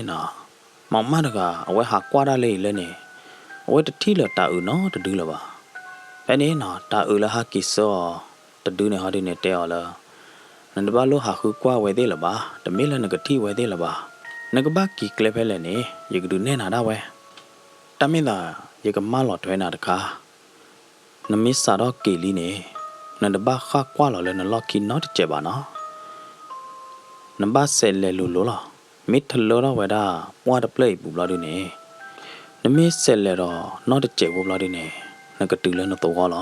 မီၢ်မၢ်တဂၤ အဝဲဟးကွၢ်ဒၣ်လၢအံၤလၢန့ၣ်, အဝဲတထံၣ်လၢၤတၤအုးနီတဒုလၢၤဘၣ်. ဖဲန့ၣ်နီၤ တၤအုးလၢဟးက့ၤဆှၢအီၤတဒုန့ၣ်ဟီဒုန့ၣ် တဲအီၤလၢ နတဘၣ်လိၣ်ဟးဃုကွၢ်ဝဲသ့ၣ်လၢၤဘၣ်, တမ့ၢ်လၢနကထံၣ်ဝဲသ့ၣ်လၢၤဘၣ်. နကဘၣ်က့ၤကျဲဖဲလဲၣ်န့ၣ် ယကဒုးနဲၣ်နၤဒၣ်ဝဲ. တၢ်မ့ၢ်သး ယကမၢလီၤထွဲနၤတခါ, နမ့ၢ်စးထီၣ်က့ၤလံန့ၣ် နတဘၣ်ဃၣ်ကွၢ်လီၤလၢနလီၢ်ခံနီတစဲးဘၣ်နီၤ. နဘၣ်စဲးလဲၤလိၤလိၤလီၤ. မ့ၢ်ထလၢထီၣ်ဝဲဒၣ်ပှၢ်တဖျၢၣ်အံၤပူၤဘျီဒုန့ၣ်, နမ့ၢ်စဲးလဲၤဒီးနီတစဲးဖိဘျီဒုန့ၣ်, နကတုၤလၢနသဝီလီၤ.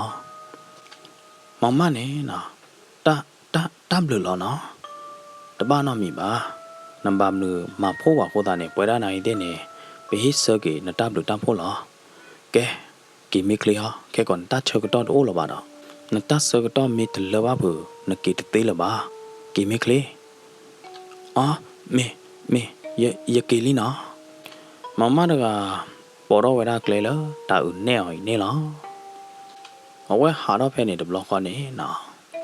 မီၢ်မၢ်န့ၣ်နီၤ, တၢ် တၢ် တၢ်ဘျုးလီၤနီၤ. တဘၣ်နီတမံၤဘၣ်. နဘၣ်မနုၤမၤဖှိၣ်ဘၣ်အဃိသတးန့ၣ် ပှဲၤဒၣ်နၤအံၤသ့ၣ်န့ၣ် ပဟ့ၣ်ဆၢက့ၤနတၢ်ဘျုးတၢ်ဖှိၣ်လီၤ. ကဲ, က့ၤမ့ၢ်ချ့ဟီ, ခဲကိာ်နတၢ်ဆၢကတီၢ်တအိၣ်လၢၤဘၣ်ဒီး, နတၢ်ဆၢကတီၢ်မ့ၢ်တလၢဘၣ်ဖုး နက့ၤတသ့လၢၤဘၣ်. က့ၤမ့ၢ်ချ့. အီ, မ့ၢ်, မ့ၢ်, ယ, ယက့ၤလံနီၤ. မီၢ်မၢ်တဂၤ ပိာ်ထီၣ်ဝဲဒၣ်ကျဲလၢတၤအုးနဲၣ်အီၤအံၤန့ၣ်လီၤ. အဝဲဟးထီၣ်ဖဲန့ၣ်တဘျီဃီန့ၣ်နီၤ,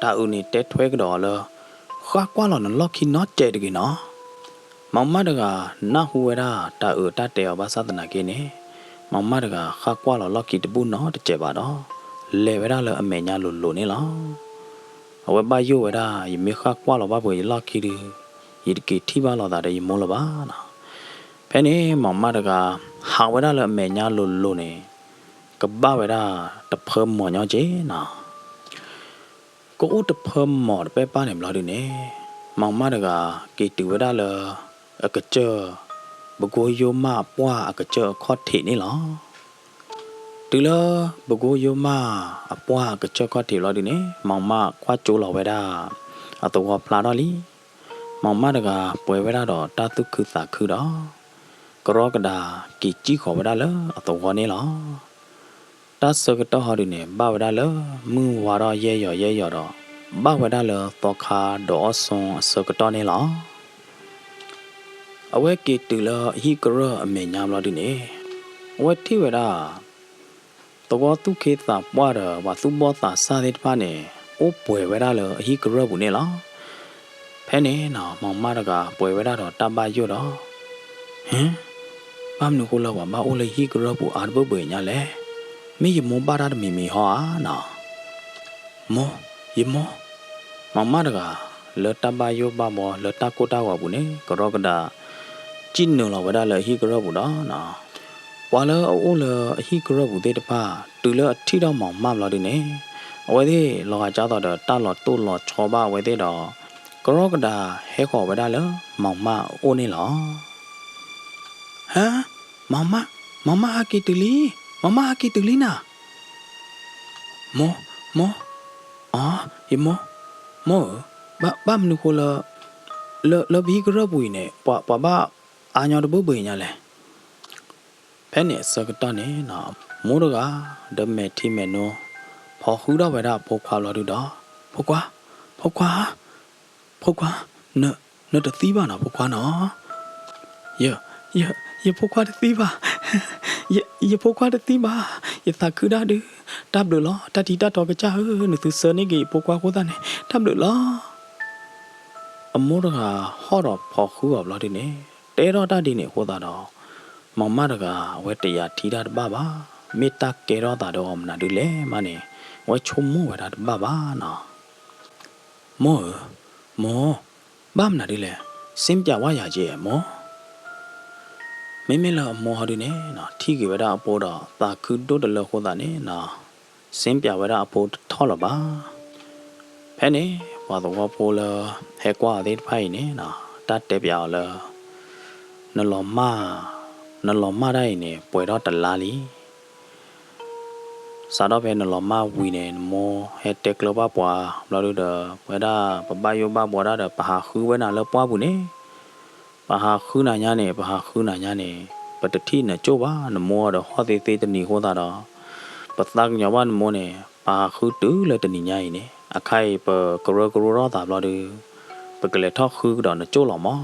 တၤအုးန့ၣ်တဲထွဲကဒီးအီၤလၢ ဃၣ်ကွၢ်လီၤနလီၢ်ခံနီတစဲးတဂ့ၤနီၤ. မီၢ်မၢ်တဂၤ နၢ်ဟူဝဲဒၣ်တၤအုးအတၢ်တဲအီၤဘၣ်ဆၣ်သနာ်က့န့ၣ်, မီၢ်မၢ်တဂၤဃၣ်ကွၢ်လီၤလီၢ်ခံတဘူၣ်နီတစဲးဘၣ်ဒီး, လဲၤဝဲဒၣ်လၢအမဲာ်ညါလိၤလိၤန့ၣ်လီၤ. အဝဲဘၣ်ယိၣ်ဝဲဒၣ် ယမ့ၢ်ဃၣ်ကွၢ်လီၤဘၣ်ဖုးယလီၢ်ခံဒုး, ယတက့ၤထံၣ်ဘၣ်လိာ်သးဒီးယမိၢ်လၢၤဘၣ်နီၤ. ဖဲန့ၣ် မီၢ်မၢ်တဂၤ ဟးဝဲဒၣ်လၢအမဲာ်ညါလိၤလိၤန့ၣ်, ကဘၣ်ဝဲဒၣ်တဖၢမီၤညီက့နီၤ. ကအိၣ်တဖၢမီၤတပဲၢ်ပၢ်န့ၣ်ဘျီဒုန့ၣ်, မီၢ်မၢ်တဂၤ က့ၤတုၤဝဲဒၣ်လၢ အကစၢၢ်, ပကိယိမၢ်အပှၢ်အကစၢၢ်အခီၣ်ထံးန့ၣ်လီၤ. တုၤလၢ ပကိယိမၢ်အပှၢ်အကစၢၢ်ခီၣ်ထံးဘျီဒုန့ၣ် မီၢ်မၢ်ကွၢ်ကၠိလီၤဝဲဒၣ် အသဝီဖျါထီၣ်လံ. မီၢ်မၢ်တဂၤပှဲၤဝဲဒၣ်ဒီးတၢ်သူၣ်ခုသးခုဒီး ကရီကဒၤက့ၤစံၣ်ဃီၤဝဲဒၣ်လၢအသဝီန့ၣ်လီၤ. တၢ်ဆၢကတီၢ်ဟီဒုန့ၣ် ဘၣ်ဝဲဒၣ်လၢမုၢ်ဝါထီၣ်ယဲၢ်ယီၤယဲၢ်ယီၤဒီး ဘၣ်ဝဲဒၣ်လၢသီခါဒိးအီၣ်ဆိအဆၢကတီၢ်န့ၣ်လီၤ. အဝဲက့ၤတုၤလၢအဟံၣ်ကရၢၢ်အမဲာ်ညါဘျီဒုန့ၣ်, အဝဲထံၣ်ဝဲဒၣ် သဝီသူၣ်က့သးပှၢ်ဒီး ပှၤသူၣ်ဘီၣ်သးစၢ်သ့ၣ်တဖၣ်န့ၣ် အိၣ်ပှဲၤဝဲဒၣ်လၢအဟံၣ်ကရၢၢ်ပူၤန့ၣ်လီၤ. ဖဲန့ၣ်နီၤ မီၢ်မၢ်တဂၤပှဲၤဝဲဒၣ်ဒီးတၢ်ဘၣ်ယိၣ်ဒီး, ဟ့, ဘၣ်မနုၤဃိလၢပှၤဘၣ်အိၣ်လၢဟံၣ်ကရၢၢ်ပူၤအါတဘၢၣ်ဘၢၣ်ညါလဲၣ်. မ့ၢ်ယမိၢ်ဘၣ်တၢ်တမံၤမံၤဟီဧါနီၤ. မိၢ်, ယမိၢ်, မီၢ်မၢ်တဂၤ လၢတၢ်ကိၢ်တၢ်ဂီၤပူၤန့ၣ် ကရီကဒၤ စံၣ်နုာ်လီၤဝဲဒၣ်လၢအဟံၣ်ကရၢၢ်ပူၤဒီးနီၤ, ပှၤလၢအအိၣ်လၢအဟံၣ်ကရၢၢ်ပူၤသ့ၣ်တဖၣ် တုၤလၢအထံၣ်ထီၣ်မီၢ်မၢ်ဘျီဒုန့ၣ်, အဝဲသ့ၣ်လီၤဂာ်ကၢ်သိးဒီးတၢ်လီၤတိၢ်လီၤဆီဘၣ်အဝဲသ့ၣ်ဒီး ကရီကဒၤဟဲဃီၤဝဲဒၣ်လၢမီၢ်မၢ်အအိၣ်န့ၣ်လီၤ. ဟၢ, မီၢ်မၢ်, မီၢ်မၢ်ဟဲက့ၤတုၤလံ, မီၢ်မၢ်ဟဲက့ၤတုၤလံနၤ. မိၢ်, မိၢ်, အီ, ယမိၢ်, မိၢ်ဧၢ, ဘၣ်, ဘၣ်မနုၤဃိလၢ လၢ, လၢပဟံၣ်ကရၢၢ်ပူၤအံၤန့ၣ် ပှၤ, ပှၤဘၣ်အါညီတဘၢၣ်ဘၢၣ်ညါလဲၣ်. ဖဲန့ၣ်အဆၢကတီၢ်န့ၣ်နီၤ, မိၢ်တဂၤ ဒီးမဲာ်ထံမဲာ်နိ ဖီၣ်ဃုာ်ထီၣ်ဝဲဒၣ်အဖိခွါဘျီဒုဒီး, ဖိခွါ, ဖိခွါ, ဖိခွါ, န, နတသံဘၣ်နီၤ ဖိခွါနီၤ. ယ, ယ, ယဖိခွါတသံဘၣ်, ယ, ယဖိခွါတသံဘၣ်, ယသးခုဒၣ်ဒုး, တၢ်ဘျုးလီၤ တၢ်ထံတၢ်တီကစၢ်ဧၢ, နသုဆှၢန့ၢ်က့ၤယဖိခွါအဃိသတးန့ၣ် တၢ်ဘျုးလီၤ. အမိၢ်တဂၤဟီၣ်ဒီးဖီၣ်ဃုာ်အီၤဘျီဒုန့ၣ်, တဲထီၣ်တၢ်ဒ်န့ၣ်အဃိသတးဒီး, မီၢ်မၢ်တဂၤ အဝဲတယာ်ထံတၢ်တဘၣ်ဘၣ်, မ့ၢ်တၢ်ကဲထီၣ်သးဒီးအီၤမနုၤဒုလဲၣ်မးန့ၣ်, အဝဲဆိကမိၣ်ဝဲဒၣ်တဘၣ်ဘၣ်နီၤ. မိၢ်ဧၢ, မိၢ်, ဘၣ်မနုၤဒုလဲၣ်, စ့ပၠးဝဲယၤက့မိၢ်. မ့မ့ၢ်လၢအမိၢ်ဟီဒုန့ၣ်နီၤ, ထံၣ်က့ၤဝဲဒၣ်အဖိဒီး သးခုဒိၣ်တလၢအဃိသတးန့ၣ်နီၤ, စ့ပၠးဝဲဒၣ်အဖိတထီၣ်လၢၤဘၣ်. ဖဲန့ၣ် ပှၤသဝီဖိလၢဟဲကွၢ်အီၤသ့ၣ်တဖၣ်အံၤန့ၣ်နီၤ, တၢ်တဲပၠးအီၤလၢ နလီၤမၢ်, နလီၤမၢ်တၢ်အံၤန့ၣ် ပှဲၤထီၣ်တလါလံ. စးထီၣ်ဖဲနလီၤမၢ်ဝံၤန့ၣ် နမိၢ်ဟဲတဲကျၢၤဘၣ်ပှၤဘျီဒုဒီး ပဝဲဒၣ်ပဘၣ်ယိၣ်ဘၣ်ဘှီဒၣ်ဒီး ပဟးဃုဝဲနၤလၢပှၢ်ပူၤန့ၣ်, ပဟးဃုနၤညါန့ၣ် ပဟးဃုနၤညါန့ၣ် ပတထံၣ်နကၠိၣ်ဘၣ်, နမိၢ်ဒီးဟီၣ်သ့သ့တနံၤအဃိသတးဒီး ပသးကညီၤဘၣ်နမိၢ်န့ၣ် ပဟးဃုတုၤလၢတနံၤညါအံၤန့ၣ် အခါအံၤပကရၢကရိထီၣ်သးဘျီဒု ပကလဲၤထီၣ်ဃုကဒီးနကၠိၣ်လီၤမး.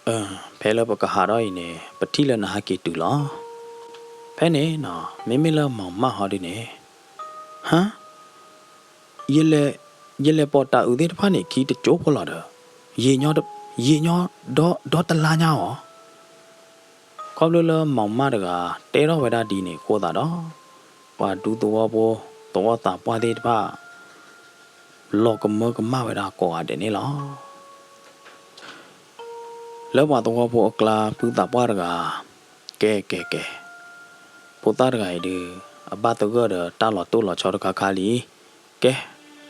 အၢ, ဖဲလၢပကဟးထီၣ်အံၤန့ၣ် ပထံၣ်လၢနဟးက့ၤတုၤလီၤ. ဖဲန့ၣ်နီၤ မ့မ့ၢ်လၢမီၢ်မၢ်ဟီဒုန့ၣ်, ဟါ, ယလဲၤ, ယလဲၤပိာ်တၢ်အုးသ့ၣ်တဖၣ်န့ၣ် ခံတကၠိဖိလီၤဒီး, ယံာ်ညီ, ယံာ်ညီဒီ, ဒီတလါညါအီၤ. ခီဖျိလၢမီၢ်မၢ်တဂၤ တဲထီၣ်ဝဲဒၣ်ဒ်န့ၣ်အဃိသတးဒီး, ပှၤဒူသဝီဖိ, သဝီသးပှၢ်သ့ၣ်တဖၣ် လီၤကမၢကမၣ်ဝဲဒၣ်ကိးဂၤဒဲးန့ၣ်လီၤ. လၢပှၤသဝီဖိအကျါ ဖုသးပှၢ်တဂၤ, ကဲကဲကဲ, ဖိသၣ်တဂၤအံၤဒုး အဘၣ်သဂၢၢ်ဒီးတၢ်လီၤတိၢ်လီၤဆီတခါခါလံ. ကဲ,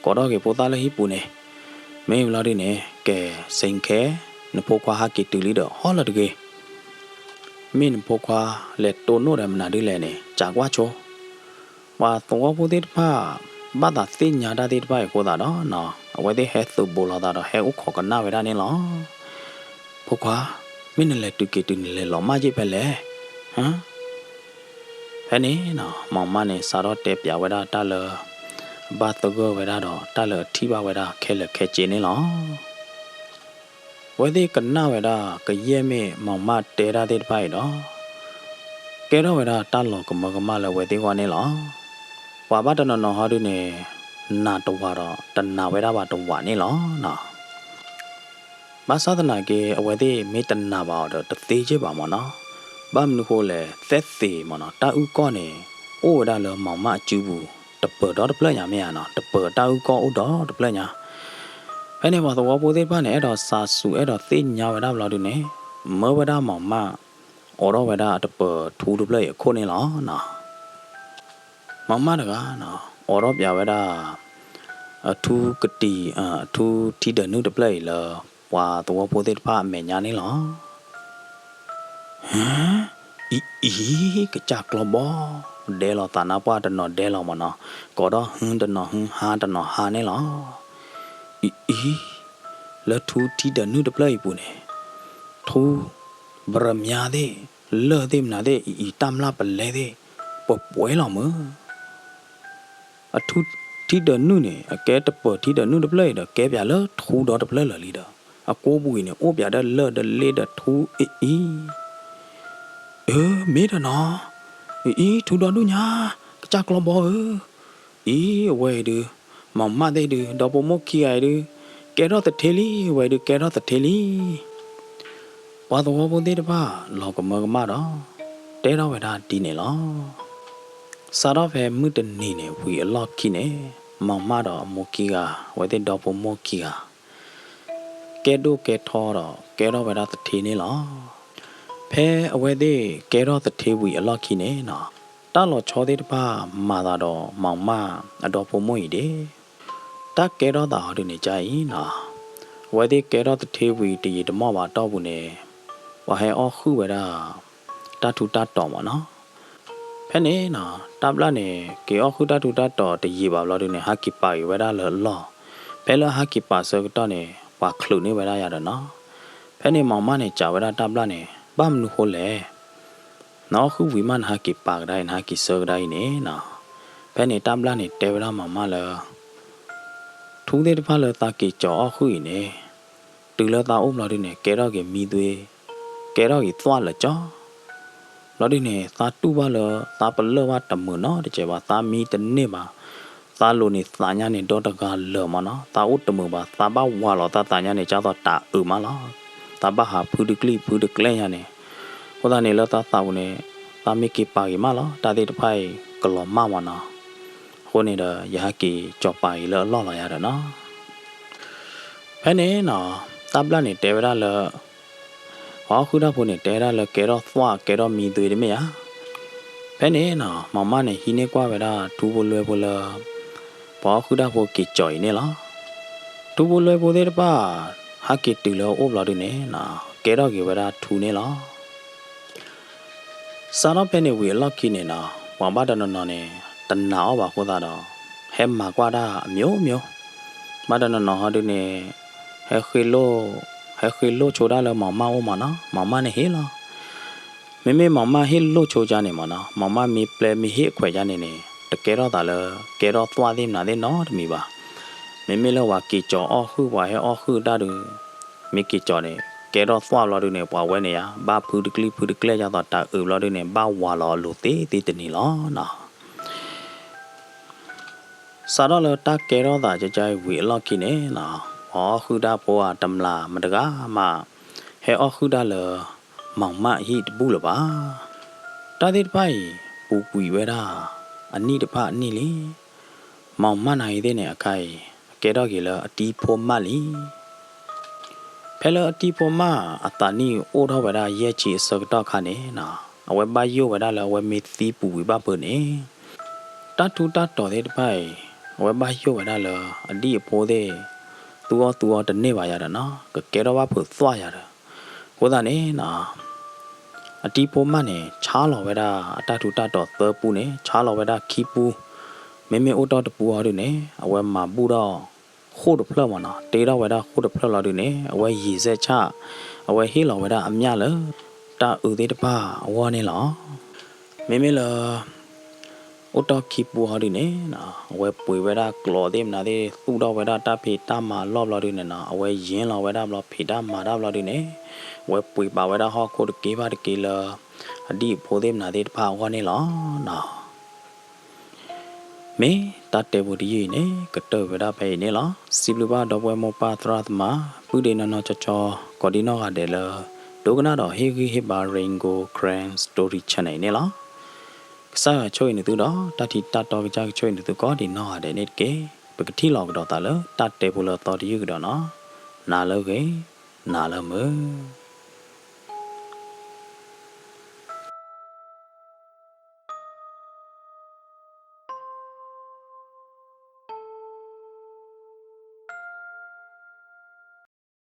ကိးထီၣ်က့ၤဖိသၣ်လၢဟံၣ်ပူၤန့ၣ်, မ့ၢ်ဘျီဒုန့ၣ် ကဲ, စ့ၣ်ခဲ, နဖိခွါဟးက့ၤတုၤလံဒီး ဟီၣ်လၢတဂ့ၤ. မ့ၢ်နဖိခွါလဲၤတိၢ်နီၣ်ဒီးမနုၤဒ်လဲၣ်န့ၣ် ကးကွၢ်ဆိ. ပှၤသဝီဖိသ့ၣ်တဖၣ် ဘၣ်သးသ့ၣ်ညါတၢ်သ့ၣ်တဖၣ်အံၤအဃိသတးဒီး, အဝဲသ့ၣ်ဟဲသုးဘူးလိာ်သးဒီး ဟဲအိၣ်ခိးကနၣ်ဝဲဒၣ်န့ၣ်လီၤ. ဖိခွါ, မ့ၢ်နလဲၤတုၤက့ၤတုၤ နလဲၤလီၤမၢ်က့ၤဖဲလဲၣ်. ဖဲန့ၣ်နီၤ မီၢ်မၢ်န့ၣ် စးထီၣ်တဲပၠးဝဲဒၣ်တၢ်လၢ အဘၣ်သဂၢၢ်ဝဲဒၣ်ဒီး တၢ်လၢအထံၣ်ဘၣ်ဝဲဒၣ်ခဲလၢာ်ခဲဆ့န့ၣ်လီၤ. အဝဲသ့ၣ်ကနၣ်ဝဲဒၣ် ကယဲၢ်မ့ၢ်မီၢ်မၢ်တဲတၢ်သ့ၣ်တဖၣ်အံၤဒီး ကဲထီၣ်ဝဲဒၣ်တၢ်လီၤကမၢကမၣ်လၢအဝဲသ့ၣ်အဂီၢ်န့ၣ်လီၤ. ပှၤဘၣ်တနီၤနီၤဟီဒုန့ၣ် နာ်တဝးဒီး တနာ်ဝဲဒၣ်ဘၣ်တဝးန့ၣ်လီၤ. ဘၣ်ဆၣ်သနာ်က့ အဝဲသ့ၣ်မ့ၢ်တနာ်ဘၣ်အီၤဒီး တသ့က့ၢ်ဘၣ်မၢ်နီၤ. ဘၣ်မနုၤဃိလဲၣ် သဲသ့ၣ်မၢ်နီၤ တၢ်အုၣ်ကီၢ်န့ၣ် အိၣ်ဝဲဒၣ်လၢမီၢ်မၢ်အစုပူၤ တပၢၤဒီတဖျၢၣ်ညါမ့ၢ်ဧါနီၤ, တပၢၤတၢ်အုၣ်ကီၢ်အိၣ်ဒီတဖျၢၣ်ညါ. ဖဲန့ၣ်ပှၤသဝီဖိသ့ၣ်တဖၣ်န့ၣ် အဲၣ်ဒိးစးစူၤ အဲၣ်ဒိးသ့ၣ်ညါဝဲဒၣ်ဘျီဒုန့ၣ် မၢဝဲဒၣ်မီၢ်မၢ် အိးထီၣ်ဝဲဒၣ်အတပၢၤထူတဖျၢၣ်အံၤအခိၣ်န့ၣ်လီၤ. မီၢ်မၢ်တဂၤနီၤ အိးထီၣ်ပၠးဝဲဒၣ် အထူကတံၤ, အထူထံဒၢးနုၢ်တဖျၢၣ်အံၤလၢ ပှၤသဝီဖိသ့ၣ်တဖၣ်အမဲာ်ညါန့ၣ်လီၤ. ဟၢ, အံၤအံၤ, ကစၢ်ကျီဘီ, ဒဲလီၤသးနါပှၢ်တနီၤဒဲလီၤမၢ်နီၤ, ကိးထီၣ်ဟုတနီၤဟု ဟါတနီၤဟါန့ၣ်လီၤ. အံၤအံၤ, လၢထူထံဒၢးနုၢ်တဖျၢၣ်အံၤပူၤန့ၣ် ထူ ဘြၢမၠါသ့ၣ်, လၢၢ်သ့ၣ်မနုၤသ့ၣ် အံၤအံၤ တၢ်မျၢ်ပလဲသ့ၣ် ပှဲၤပှဲၤလီၤမၢ်. အထူထံဒၢးနုၢ်န့ၣ် အကဲတပၢၤထံဒၢးနုၢ်တဖျၢၣ်အံၤဒီး ကဲပၠးလၢထူဒီတဖျၢၣ်လၢာ်လံဒီး အကိပူၤအံၤန့ၣ် အိၣ်ပၠးဒီးလၢၢ်ဒီးလ့ဒီးထူအံၤအံၤ. အၢ မ့ၢ်တနီၤ, အံၤအံၤ ထူဒီဒူၣ်ညါ, ကစၢ်ကျီဘီဧၢ, အံၤ အဝဲအံၤဒုး မီၢ်မၢ်သ့ၣ်ဒုး ဒီဖိမိၢ်ခံဂၤအံၤဒုး ကဲထီၣ်သထ့လံ, အဝဲဒုးကဲထီၣ်သထ့လံ. ပှၤသဝီဖိသ့ၣ်တဖၣ် လီၤကမၢကမၣ်ဒီး တဲထီၣ်ဝဲဒၣ်ဒ်န့ၣ်လီၤ. စးထီၣ်ဖဲမုၢ်တနံၤန့ၣ် ဝံၤအလီၢ်ခံန့ၣ် မီၢ်မၢ်ဒီးအမိၢ်ခံဂၤ အဝဲသ့ၣ်ဒီဖိမိၢ်ခံဂၤ ကဲဒိၣ်ကဲထီဒီး ကဲထီၣ်ဝဲဒၣ်သထ့န့ၣ်လီၤ. ဖဲအဝဲသ့ၣ်ကဲထီၣ်သထ့ဝံၤအလီၢ်ခံန့ၣ်နီၤ တၢ်လီၤဆီသ့ၣ်တဖၣ်မၤသးဒီးမီၢ်မၢ်အဒီဖိမိၢ်အံၤဒၣ် တၢ်ကဲထီၣ်သးဟီဒုန့ၣ်ကအံၤနီၤ အဝဲသ့ၣ်ကဲထီၣ်သထ့ဝံၤတယံာ်တမီၢ်ဘၣ်အတီၢ်ပူၤန့ၣ် ပှၤဟဲအီၣ်ဃုာ်ဝဲဒၣ် တၢ်ထူးတၢ်တီၤမၢ်နီၤ. ဖဲန့ၣ်နီၤ တၢ်ဘျၣ်န့ၣ် က့ၤအီၣ်ဃုာ်တၢ်ထူးတၢ်တီၤတယံာ်ဘၣ်ဘျီဒုန့ၣ် ဟးက့ၤပာ်က့ၤဝဲဒၣ်လၢအလီၢ်. ဖဲလၢဟးက့ၤပာ်ဆၢကတီၢ်န့ၣ် ပှၤချုးန့ၢ်ဝဲဒၣ်ယၤဒီးနီၤ. ဖဲန့ၣ်မီၢ်မၢ်န့ၣ် စံးဝဲဒၣ်တၢ်ဘျၣ်န့ၣ် ဘၣ်မနုၤဃိလဲၣ် နအီၣ်ဃုာ်ဝံၤမး နဟးက့ၤပာ်ကဒါအံၤ နဟးက့ၤဆၢကဒါအံၤန့ၣ်နီၤ. ဖဲန့ၣ်တၢ်ဘျၣ်န့ၣ် တဲဝဲဒၣ်မီၢ်မၢ်လၢ ထူသ့ၣ်တဖၣ်လၢသးက့ၤကၠီၤအီၣ်ဃုာ်အံၤန့ၣ် တုၤလၢသးအိၣ်ဘျီဒုန့ၣ် ကဲထီၣ်က့ၤမံသွ့, ကဲထီၣ်က့ၤသွၣ်လၢာ်ကၠီ. ဘျီဒုန့ၣ် သးတူၢ်ဘၣ်လၢ သးပလၢၢ်ဘၣ်တမုာ်နီတစဲးဘၣ်, သးမံတန့ၢ်ဘၣ်. သးလိၤန့ၣ်သးညါန့ၣ် ဒီတဂၤလၢာ်မၢ်နီၤ. သးအိၣ်တမုာ်ဘၣ်, သးဘၣ်ဝးလီၤသးသးညါန့ၣ် ကၢ်သိးတၢ်အုးမးလီၤ. သးဘၣ်ဟးဖုတကျံၢ်ဖုတကျဲညါန့ၣ်. အဃိသတးန့ၣ်လၢသးသးပူၤန့ၣ် သးမ့ၢ်က့ၤပာ်က့ၤမးလီၤ, တၢ်သ့ၣ်တဖၣ်အံၤကလီၤမၢ်မၢ်နီၤ. အဃိန့ၣ်ဒီး ယဟဲက့ၤကၠီၤပာ်က့ၤလၢအလီၢ်လီၤယၤဒီးနီၤ. ဖဲန့ၣ်နီၤ တၢ်ဘျၣ်န့ၣ်တဲဝဲဒၣ်လၢ ပှၤအီၣ်ဃုာ်တၢ်ဖိန့ၣ် တဲဝဲဒၣ်လၢကဲထီၣ်သွၣ်ကဲထီၣ်မံသွ့တမ့ၢ်ဧါ. ဖဲန့ၣ်နီၤ မီၢ်မၢ်န့ၣ် ဟံးန့ၢ်ကွၢ်ဝဲဒၣ်ထူဖိလွဲဖိလၢ ပှၤအီၣ်ဃုာ်တၢ်ဖိက့ၤကၠီၤအံၤန့ၣ်လီၤ. ထူဖိလွဲဖိသ့ၣ်တဖၣ် ဟးက့ၤတုၤလၢအအိၣ်ဘျီဒုန့ၣ်နီၤ ကဲထီၣ်က့ၤဝဲဒၣ်ထူန့ၣ်လီၤ. စးထီၣ်ဖဲန့ၣ်ဝံၤအလီၢ်ခံန့ၣ်နီၤ ပှၤဘၣ်တနီၤနီၤန့ၣ် တနာ်အီၣ်ဘၣ်အဃိသတးဒီး ဟဲမၤကွၢ်တၢ်အမျိုးမျိုး. ဘၣ်တနီၤနီၤဟီဒုန့ၣ် ဟဲဃ့လိၢ်, ဟဲဃ့လိၢ်ဆိတၢ်လၢမီၢ်မၢ်အိၣ်မၢ်နီၤ, မီၢ်မၢ်န့ၣ်ဟ့ၣ်လီၤ. မ့မ့ၢ်မီၢ်မၢ်ဟ့ၣ်လိၢ်ဆိကါန့ၣ်မၢ်နီၤ, မီၢ်မၢ်မ့ၢ်ပျဲမ့ၢ်ဟ့ၣ်အခွဲးကါန့ၣ်န့ၣ် တကဲထီၣ်သးလၢ ကဲထီၣ်သွၣ်သ့ၣ်မနုၤသ့ၣ်နီတမံၤဘၣ်. မ့မ့ၢ်လၢပှၤက့ၤကၠီၤအီၣ်ဃုာ် ပှၤဟဲအီၣ်ဃုာ်တၢ်ဒုး မ့ၢ်က့ၤကၠီၤန့ၣ် ကဲထီၣ်သွၣ်ဘျီဒုန့ၣ် ပှၤဝဲန့ၣ်ယါ ဘၣ်ဖုတကျံၢ်ဖုတကျဲ ယါသိးတၢ်အုးဘျီဒုန့ၣ် ဘၣ်ဝးလီၤအလိၤသ့သ့တနံၤလီၤနီၤ. စးထီၣ်လၢတၢ်ကဲထီၣ်သးကကအံၤဝံၤအလီၢ်ခံန့ၣ်နီၤ, ပှၤအီၣ်ဃုာ်တၢ်ဖိဧါ တမျာ်မတဂၤမး ဟဲအီၣ်ဃုာ်တၢ်လၢ မီၢ်မၢ်အဟံၣ်တဘူၣ်လၢၤဘၣ်. တၢ်သ့ၣ်တဖၣ်အံၤ ပူၤကွံာ်ဝဲဒၣ် အနံၣ်တဖၣ်အနံၣ်လံ. မီၢ်မၢ်နၤအံၤသ့ၣ်န့ၣ် အခါအံၤ အကဲထီၣ်က့ၤလၢအတံၤဖိမၢ်လံ. ဖဲလၢအတံၤဖိမၢ်အသးနံၣ်အိၣ်ထီၣ်ဝဲဒၣ်ယဲၢ်ဆံအဆၢကတီၢ်ခါန့ၣ်နီၤ, အဝဲဘၣ်ယိၣ်ဝဲဒၣ်လၢအဝဲမ့ၢ်သံပူၤကွံာ်ဘၣ်ဖုးန့ၣ် တၢ်ထူးတၢ်တီၤသ့ၣ်တဖၣ်အံၤ အဝဲဘၣ်ယိၣ်ဝဲဒၣ်လၢ အဒံၣ်အဖိသ့ၣ် သူအီၣ်သူအီတန့ၢ်ဘၣ်ယၤဒီးနီၤ, ကကဲထီၣ်ဘၣ်ဖုးသွၣ်ယၤဒီး အဃိသတးန့ၣ်နီၤ, အတံၤဖိမၢ်န့ၣ် ဆါလီၤဝဲဒၣ်အတၢ်ထူးတၢ်တီၤသၢပူန့ၣ် ဆါလီၤဝဲဒၣ်ခံပူ, မ့မ့ၢ်အိၣ်တီၢ်တပူဟီဒုန့ၣ် အဝဲမၤဘူၣ်ထီၣ် ဃိၣ်တဖျၢၣ်မးနီၤ, တ့ထီၣ်ဝဲဒၣ်ဃိၣ်တဖျၢၣ်လီၤဒုန့ၣ် အဝဲယံာ်စဲးဆၣ် အဝဲဟ့ၣ်လီၤဝဲဒၣ်အမျၢ်လၢ တၢ်အုးသ့ၣ်တဖၣ်အဂီၢ်န့ၣ်လီၤ. မ့မ့ၢ်လၢ အိၣ်တီၢ်ခံပူဟီဒုန့ၣ်နီၤ, အဝဲပှ့ၤဝဲဒၣ်ကျိးသ့ၣ်မနုၤသ့ၣ် သူၣ်ထီၣ်ဝဲဒၣ်တၢ်ဖံးတၢ်မၤအလီၢ်ဘျီဒုန့ၣ်နီၤ, အဝဲယ့ၢ်လီၤဝဲဒၣ်ဘျီ ဖံးတၢ်မၤတၢ်ဘျီဒုန့ၣ် အဝဲပှ့ၤပာ်ဝဲဒၣ်ဟီၣ်ခိၣ်တက့ၢ်ဘၣ်တက့ၢ်လၢ အဒံၣ်အဖိသ့ၣ်မနုၤသ့ၣ်တဖၣ်အဂီၢ်န့ၣ်လီၤနီၤ. မ့ၢ်တၢ်တဲဖိတယုၢ်အံၤန့ၣ် ကတၢၢ်ဝဲဒၣ်ဖဲအံၤန့ၣ်လီၤ. စံးဘျုးဘၣ်ဒီပုၢ်ဝဲၢ်မိၢ်ပၢ်သရၣ်သမါ ပုၢ်ဒ့နီၢ်နီၢ်ကၠီကၠီ ကိးဒံနီၢ်ဂၤဒဲးလၢ ဒိကနၣ်ဒီးဟ့ၣ်ဂံၢ်ဟ့ၣ်ဘါ Rain Gold Karen Story Channel အံၤန့ၣ်လီၤ. ကစၢ်ယွၤဆိၣ်ဂ့ၤနသုဒီး တၢ်ထံတၢ်တီကစၢ်ကဆိၣ်ဂ့ၤနသု ကိးဒံနီၢ်ဂၤဒဲးန့ၣ်တက့ၢ်. ပကထံၣ်လိာ်ကဒီးသးလၢတၢ်တဲဖိလၢအသီတယုၢ်ကဒီးနီၤ. နၤလၢဂ့ၤ, နၤလၢမုာ်.